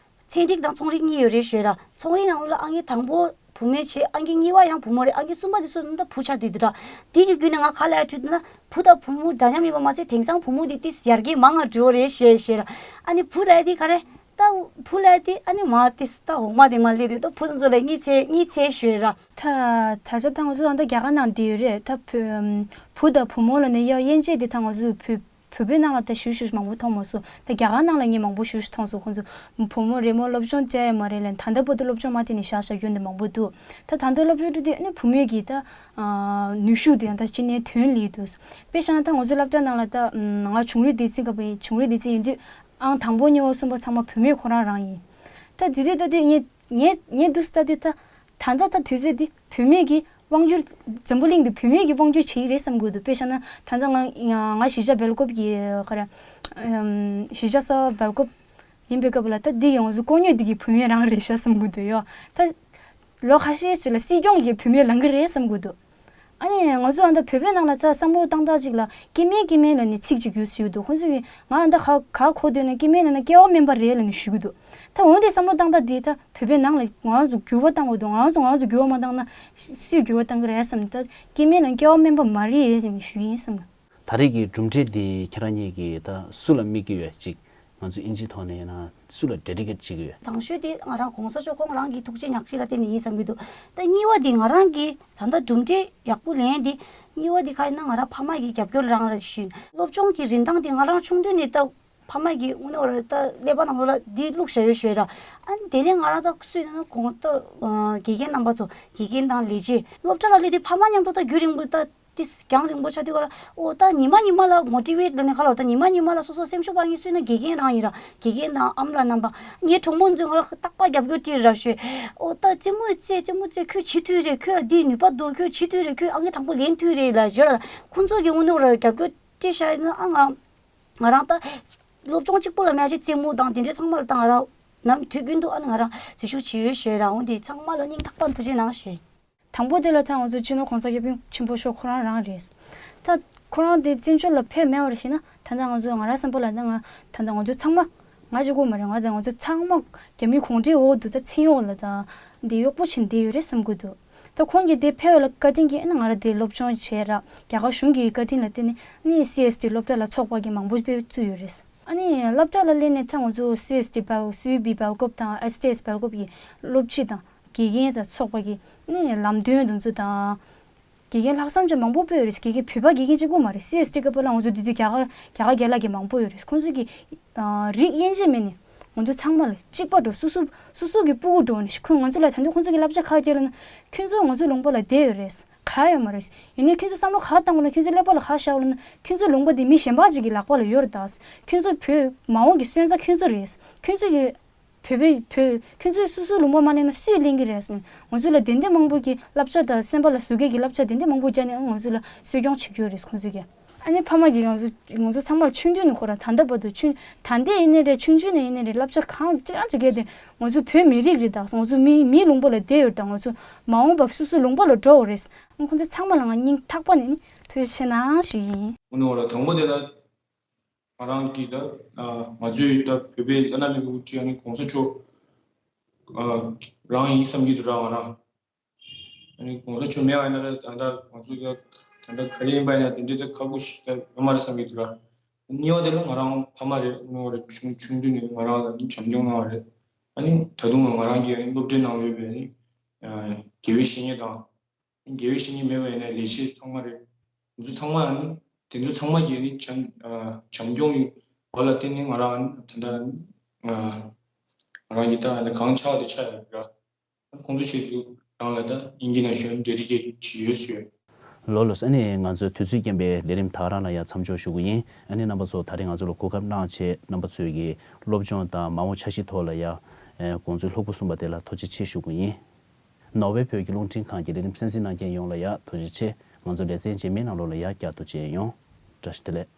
ཚན་རིག་དང་ཚོང་རིག་གཉིས་ཡོད་རེད་ཞུས་ར། ཚོང་རིག་ནང་ལ་ཨང་ཀི་དང་པོ་བུ་མོ་བྱས། ཨང་ཀི་གཉིས་པ་ཡང་བུ་མོ་རེད། ཨང་ཀི་གསུམ་པ་དེ་ཚོ་ད་བུ་ཆགས་བསྡད་འདུག་ར། དེ་གི་བརྒྱུད་ནས་ང་ག་ལ་ཡ་དྲིས་འདུག་ན། བུ་དང་བུ་མོ་འདྲ་མཉམ་ཡིན་པ་མ་ཟད། དེང་སང་བུ་མོ་དེ་ཏིས་ཡར་རྒྱས་མང་ང་འགྲོ་རེད་ཞུས་ཞུས་ར། ཨ་ནི་བུ་ལ་ཡ་དེ་ག་རེ། ད་བུ་ལ་ཡ་དེ་ཨ་ནི་མ་ཏིས་ད་འོག་མ་དེ་མ་སླེབས་དུས་ད་བུ་དེ་ཚོ་ལ་གཉིས་ཚེ་གཉིས་ཚེ་ཞུས་ར། ད་ད་ཆ་ད་ང་ཚོ་ད་ལྟ་རྒྱ་གར་ནང་བསྡད་ཡོད་རེད། ད་བུ་བུ་དང་བུ་མོ་ལ་ནི་ཡ་དབྱེ་འབྱེད་དེ་ད་ང་ཚོ་བོད་བོད་པའི་ནང་ལ་ད་ཞུ་ཞུ་མང་པོ་མཐོང་མ་སོང་། ད་རྒྱ་གར་ནང་ལ་ངས་མང་པོ་ཞུ་ཞུ་མཐོང་སོང་། ཁོང་ཚོ་བུ་མོ་རེད་མོ་སློབ་སྦྱོང་སྤྲད་ཡོད་མ་རེད་ལབ། ད་ལྟ་བར་དུ་སློབ་སྦྱོང་མ་སྤྲད་ནས་བཞག་བཞག་ཡོད་འདི་མང་པོ་འདུག་ད་ད་ལྟ་སློབ་སྦྱོང་སྤྲད་དུས་ཨ་ནི་བུ་མོས་ཀྱི་ད་ནུས་ཤུགས་དེ་ཡང་ད་ཅི་ནས་ཐོན་ལེ་འདུག་དཔེ་བཞག་ན་ད་ང་ཚོའི་སློབ་གྲྭ་ནང་ལ་ད་ང་ཆུང་རིགས་སྡེ་ཚན་སྐབས་ཡིན། ཆུང་རིགས་སྡེ་ཚན་ཡིན་དུས་ཨང་དང་པོ་གཉིས་པ་གསུམ་པ་ཚང་མ་བུད་མེད་ཁོ་རང་རང་ཡིན། ད་དེ་དུས་ད་དུས་ངས་ངས་ངས་འདུག་ལྟ་དུས་ད་ད་ལྟ་ད་དུས་ཚོད་འདི་བུད་མེད་ཀྱི་དབང་སྒྱུར། འཛམ་བུ་གླིང་འདི་བུད་མེད་ཀྱི་དབང་སྒྱུར་བྱེད་ཀྱི་རེད་བསམ་གྱི་འདུག་དཔེ་བཞག་ན་ད་ལྟ་ང་ང་གཞིས་ཆགས་སྦེལ་ཀོབ་ཀྱི་ག་རེ་གཞིས་ཆགས་གསར་པ་སྦེལ་ཀོབ་ཡིན་པའི་སྐབས་ལ་ད་འདི་ཡི་ང་ཚོ་ཀོང་ཉོ་འདི་གི་བུད་མེད་རང་རེད་ཤག་བསམ་གྱི་འདུག་ཡོ། ད་ལོ་ཁ་ཤས་ཅིག་ལ་སྲིད་སྐྱོང་གི་བུད་མེད་ལང་གི་རེད་བསམ་གྱི་འདུག་ཨ་ནི་ང་ཚོ་ཨ་ད་བོད་པའི་ནང་ལ་ད་བསམ་བློ་བཏང་སྟངས་ཅིག་ལ་སྐྱེ་དམན་སྐྱེ་དམན་ལ་ནི་ཚིག་ཅིག་ཡོད་ཟེར་གྱི་འདུག་ཁོང་ཚོས་ང་ཨ་ད་ག་ག་གོ་འདོད་ན་སྐྱེ་དམན་ལ་ན་སྐྱེ་བ་དམན་པ་རེད་ལ་ནི་ཞུ་གི་འདུག་ད་འོན་ཏེ་བསམ་བློ་བཏང་སྟངས་འདི་ད་བོད་པའི་ནང་ལ་ང་ཚོ་འགྱུར་བ་བཏང་དགོས་འདུག་ང་ཚོ་ང་ཚོ་འགྱུར་བ་མ་བཏང་ན་སུས་འགྱུར་བ་བཏང་གི་རེད་བསམ། ད་སྐྱེ་དམན་ལ་སྐྱེ་བ་དམན་པ་མ་རེད་ཞུ་གི་ཡིན་བསམ། ད་རེས་ཀྱི་གྲུབ་འབྲས་འདི་ཁྱེད་རང་གཉིས་ཀྱིས་ད་སུ་ལ་དམིགས་ཀྱི་ཡོད་ཅིག་ང་ཚོ་ཨིན་ཇིའི་ཐོག་ནས་ཡིན་ན་སུ་ལ་ཌེ་ཌི་ཀེཊ་བྱེད་ཀྱི་ཡོད། དང་ཤོས་དེ་ང་རང་གོང་ས་མཆོག་ཁོང་རང་གི་ཐུགས་རྗེ་ཉག་གཅིག་ལ་བརྟེན་ནས་ཡིན་བསམ་གྱི་འདུག་ད་གཉིས་པ་དེ་ང་རང་གི་ད་ལྟ་གྲུབ་འབྲས་ཡག་པོ་ལེན་དེ་གཉིས་པ་དེ་ག་ཡིན་ན་ང་རང་ཕ་མ་གི་རྒྱབ་སྐྱོར་རང་རེད་ཞུས། སློབ་སྦྱོང་གི་རིན་ཐང་དེ་ང་རང་ཆུང་དུས་ནས་ད་ཕ་མ་གི་དངོས་གནས་བར་ད་ཀླད་པ་ནང་ལོགས་ལ་འདི་བླུགས་བཞག་ཡོད་ཞུས་ར། ཨ་ནི་དེ་ནས་ང་རང་ད་སུས་ན་གོང་ད་དགེ་རྒན་རྣམ་པ་ཚོ་དགེ་རྒན་དང་ལས་བྱེད་སློབ་གྲྭ་ལ་སླེབས་དུས་ཕ་མ་མཉམ་དུ་ད་རྒྱུན་རིང་པོ་ད། དེ་རྒྱང་རིང་པོ་ཆགས་དུས་ག་ལ་ཨོ་ད་ཉི་མ་ཉི་མ་ལ་མོ་ཊི་ཝེཊ་ལ་ནི་ག་ལ་ད་ཉི་མ་ཉི་མ་ལ་སོ་སོ་སེམས་ཤུགས་སྤར་མཁན་སུ་ཡིན་ན་དགེ་རྒན་རང་ཡིན་ར། དགེ་རྒན་དང་ཨ་མ་ལགས་རྣམ་པ། ངའི་གྲོགས་མོ་ཚོས་ང་ལ་རྟག་པར་རྒྱབ་སྐྱོར་སྤྲད་ར་ཞུས། ཨོ་ད་རྩེད་མོ་རྩེ་རྩེད་མོ་རྩེ་ཁྱོད་བྱེད་ཐུབ་རེད། ཁྱོད་ལ་འདིའི་ནུས་པ་འདུག་ཁྱོད་བྱེད་ཐུབ་རེད། ཁྱོད་ཨང་ཀི་དང་པོ་ལེན་ཐུབ་རེད་ལ་ཞུས་ར། ཁོང་ཚོ་གི་དངོས་གནས་ར་རྒྱབ་སྐྱོར་སྤྲད་བཞག་ཡིན་ན་ཨ་ང་ང་རང་ད་སློབ་སྦྱོང་གཅིག་པོ་ལ་མ་ཞིག་རྩེད་མོ་དང་དེ་འདྲའི་ཚང་མ་ལ་ད་ང་རང་ནམ་དུས་རྒྱུན་དུ་ཨ་ནི་ང་རང་འཛུལ་ཞུགས་བྱེད་ཡོད་ཞུས་ར། འོ་དེ་ཚང་མ་ལ་སྙིང་ཐག་པ་ཐུགས་རྗེ་གནང་ཞུས། དང་པོ་དེ་ལ་ད་ང་ཚོ་སྤྱི་ནོར་༸གོང་ས་༸སྐྱབས་མགོན་ཆེན་པོ་མཆོག་ཁོ་རང་རང་རེད། ད་ཁོ་རང་དེ་བཙན་བྱོལ་ལ་ཕེབས་མེད་པ་རེད་ཞེ་ན། ད་ལྟ་ང་ཚོ་ང་རང་བསམ་པ་ལ་ད་ང་ད་ལྟ་ང་ཚོ་ཚང་མ་ང་གཅིག་པོ་མ་རེད། ང་ད་ང་ཚོ་ཚང་མ་རྒྱ་མིའི་གུང་ཁྲན་འོག་ཏུ་ད་བཙན་གཡོག་ལ་ད་འདི་གཡོག་པོ་བྱས་བསྡད་ཡོད་རེད་བསམ་གྱི་འདུག་ད་ཁོང་གིས་དེ་ཕེབས་པ་ལ་བཀའ་དྲིན་གྱིས་ཨ་ནི་ང་རང་དེ་སློབ་སྦྱོང་བྱས་ར། རྒྱ་གར་གཞུང་གི་བཀའ་དྲིན་ལ་བརྟེན་ནས་ཨ་ནི་སི་ཨེས་ཊི་སློབ་གྲྭ་ལ་ཚོགས་པ་གི་མང་པོ་ཕེབས་བཙུགས་ཡོད་རེད། ཨ་ནི་སློབ་གྲྭ་ལ་སླེབས་ནས་ད་ང་ཚོ་སི་ཨེས་ཊི་སྦེལ་སི་ཡུ་བི་སྦེལ་ཀོབ་དང་ཨེས་ཊི་ཨེས་སྦེལ་ཀོབ་ཀྱི་སློབ་སྤྱི་དང་། དགེ་རྒན་དང་ཚོགས་པ་གི་ནི་ལམ་སྟོན་དེ་ཚོ་དང་། དགེ་རྒན་ལྷག་བསམ་ཅན་མང་པོ་སྤོས་ཡོད་རེད། དགེ་རྒན་བོད་པ་དགེ་རྒན་གཅིག་པོ་མ་རེད། སི་ཨེས་ཊི་སྐབས་ལ་ང་ཚོ་དེ་དུས་རྒྱ་གར་རྒྱ་གར་རྒན་ལགས་ཀྱི་མང་པོ་ཡོད་རེད། ཁོང་ཚོ་གི་རིགས་དབྱེ་འབྱེད་མེད་ནས་ང་ཚོ་ཚང་མ་ལ་གཅིག་པ་འགྲོ། སོ་སོ་སོ་སོ་གི་སྤུ་གུ་འགྲོ་ནས་ཁོང་ང་ཚོ་ལ་ད་དུང་ཁོང་ཚོ་གི་བསླབ་བྱ་ག་རེ་བསྐྱལ་ལབ་ན། ཁྱོད་ཚོ་ང་ཚོའི་ལུང་པ་ལ་བསྡད་ཡོད་རེད། ག་ཡོད་མ་རེད། ཡིན་ནའི་ཁྱོད་ཚོ་བསམ་བློ་ག་བཏང་དགོས་ན། ཁྱོད་ཚོའི་ཀླད་པ་ལ་ག་བཞག་དགོས་ན། ཁྱོད་ཚོའི་ལུང་པ་དེ་མི་གཞན་པ་ཅིག་གི་ལག་པ་ལ་ཡོད་རེད་ད། ཁྱོད་ཚོ་བོད་མ་འོངས་ཀྱི་སོན་རྩ་ཁྱོད་ཚོ་རེད། ཁྱོད་ཚོ་གི་བོད་པའི་བོད་ཁྱོད་ཚོས་སོ་སོའི་ལུང་པ་མ་ལེན་ན་སུས་ལེན་གི་རེད་ཟེར། ང་ཚོ་ལ་དེ་འདྲ་མང་པོ་གི་བསླབ་བྱ་དང་སེམས་པ་ལ་ཟུག་གི་གི་བསླབ་བྱ་དེ་འདྲ་མང་པོ་བརྒྱབ་ནས་ང་ཚོ་ལ་གསོ་སྐྱོང་བྱེད་ཀྱི་ཡོད་རེད་ཁོང་ཚོ་གིས། ཨ་ནི་ཕ་མ་གིས་ང་ཚོ་ང་ཚོ་ཚང་མ་ལ་ཆུང་དུས་ནས་ཁོ་རང་ད་ལྟ་བར་དུ་ཆུང་ད་ལྟ་ཡིན་ནའི་རེད། ཆུང་ཆུང་ནས་ཡིན་ནའི་རེད། བསླབ་བྱ་གང་ཅི་ཡང་ཅི་བརྒྱབ་དེ་ང་ཚོ་བོད་མི་རིགས་རེད་ད། ང་ཚོ་མི་མིའི་ལུང་པ་ལ་བསྡད་ཡོད་ད། ང་ཚོ་མ་འོངས་པ་སོ་སོའི་ལུང་པ་ལ་འགྲོ་བ་རེད། ཁོང་ཚོ་ཚང་མ་ལ་ང་སྙིང་ཐག་པ་ནས་ནི་ཐུགས་རྗེ་ཆེ་གནང་ཞུ་གི་ཡིན། ཨ་ནི་ང་རང་དང་པོ་དེ་ལ། ང་རང་གིས་ད་ང་ཚོའི་ད་བོད་པའི་བླ་ན་མེད་པའི་དབུ་ཁྲིད་ཨ་ནི་གོང་ས་མཆོག་རང་ཡིན་བསམ་གྱི་འདུག་ར། ང་རང་ཨ་ནི་གོང་ས་མཆོག་མེད་པ་ཡིན་ན་ད་ད་ང་ཚོ་ད་ད་ག་རེ་ཡིན་པ་ཡིན་ན་དེ་འདྲའི་ད་ཁག་པོ་ཞིག་ད་ཡོད་མ་རེད་བསམ་གྱི་འདུག་ར། གཉིས་པ་དེ་ལ་ང་རང་ཕ་མ་རེད། ནོ་རེད། ཆུང་ཆུང་དུས་ནས་ང་རང་ལ་བྱམས་སྐྱོང་གནང་བ་རེད། ཨ་ནི་ད་དུང་ང་རང་གིས་ཨ་ནི་སློབ་གྲྭའི་ནང་ཡོད་པའི་ཨ་ནི་དགེ་བའི་བཤེས་གཉེན་དང་། དགེ་བའི་བཤེས་གཉེན་མེད་པ་ཡིན་ན་ལས་བྱེད་ཚང་མ་རེད། དེ་ཚོ་ཚང་མ་ཨ་ནི་དེ་ཚོ་ཚང་མ་གིས་ཨ་ནི་བྱམས་བྱམས་སྐྱོང་གི་འོག་ལ་བརྟེན་ནས་ང་རང་ད་ལྟ་ང་རང་གི་ད་ཨ་ནི་གང་ཆགས་དེ་ཆགས་ཡོད་ར། ཁོང་ཚོ་ཆེད་དུ་རང་ལ་ད་ཨིན་ཇི་ནང་ཞོན་ཌེ་ཌི་ཀེཊ་བྱས་ཡོད་ཞུ། ལགས་ལགས་སོ། ཨ་ནི་ང་ཚོའི་དུས་ཚོད་རྐྱེན་པས་ལས་རིམ་ད་ག་རང་ལ་ཡ་མཚམས་འཇོག་ཞུ་གི་ཡིན། ཨ་ནི་རྣམ་པ་ཚོ་ད་རེས་ང་ཚོ་ལ་གོ་སྐབས་གནང་བྱས་རྣམ་པ་ཚོས་ཀྱི་སློབ་སྦྱོང་དང་མ་འོངས་འཆར་གཞི་ཐོག་ལ་ཡ་དགོངས་ཚུལ་ལྷུག་པོ་གསུངས་པ་དེ་ལ་ཐུགས་རྗེ་ཆེ་ཞུ་གི་ཡིན། ནོར་ཝེ་བོད་ཀྱི་རླུང་འཕྲིན་ཁང་གི་ལས་རིམ་གསན་གཟིགས་གནང་མཁན་ཡོངས་ལ་ཡ་ཐུགས་རྗེ་ཆེ། ང་ཚོ་ལེ་ཚན་རྗེས་མའི་ནང་ལོགས་ལ་ཡ་བསྐྱར་དུ་མཇལ་ཡོང་། བཀྲ་ཤིས་བདེ་ལེགས།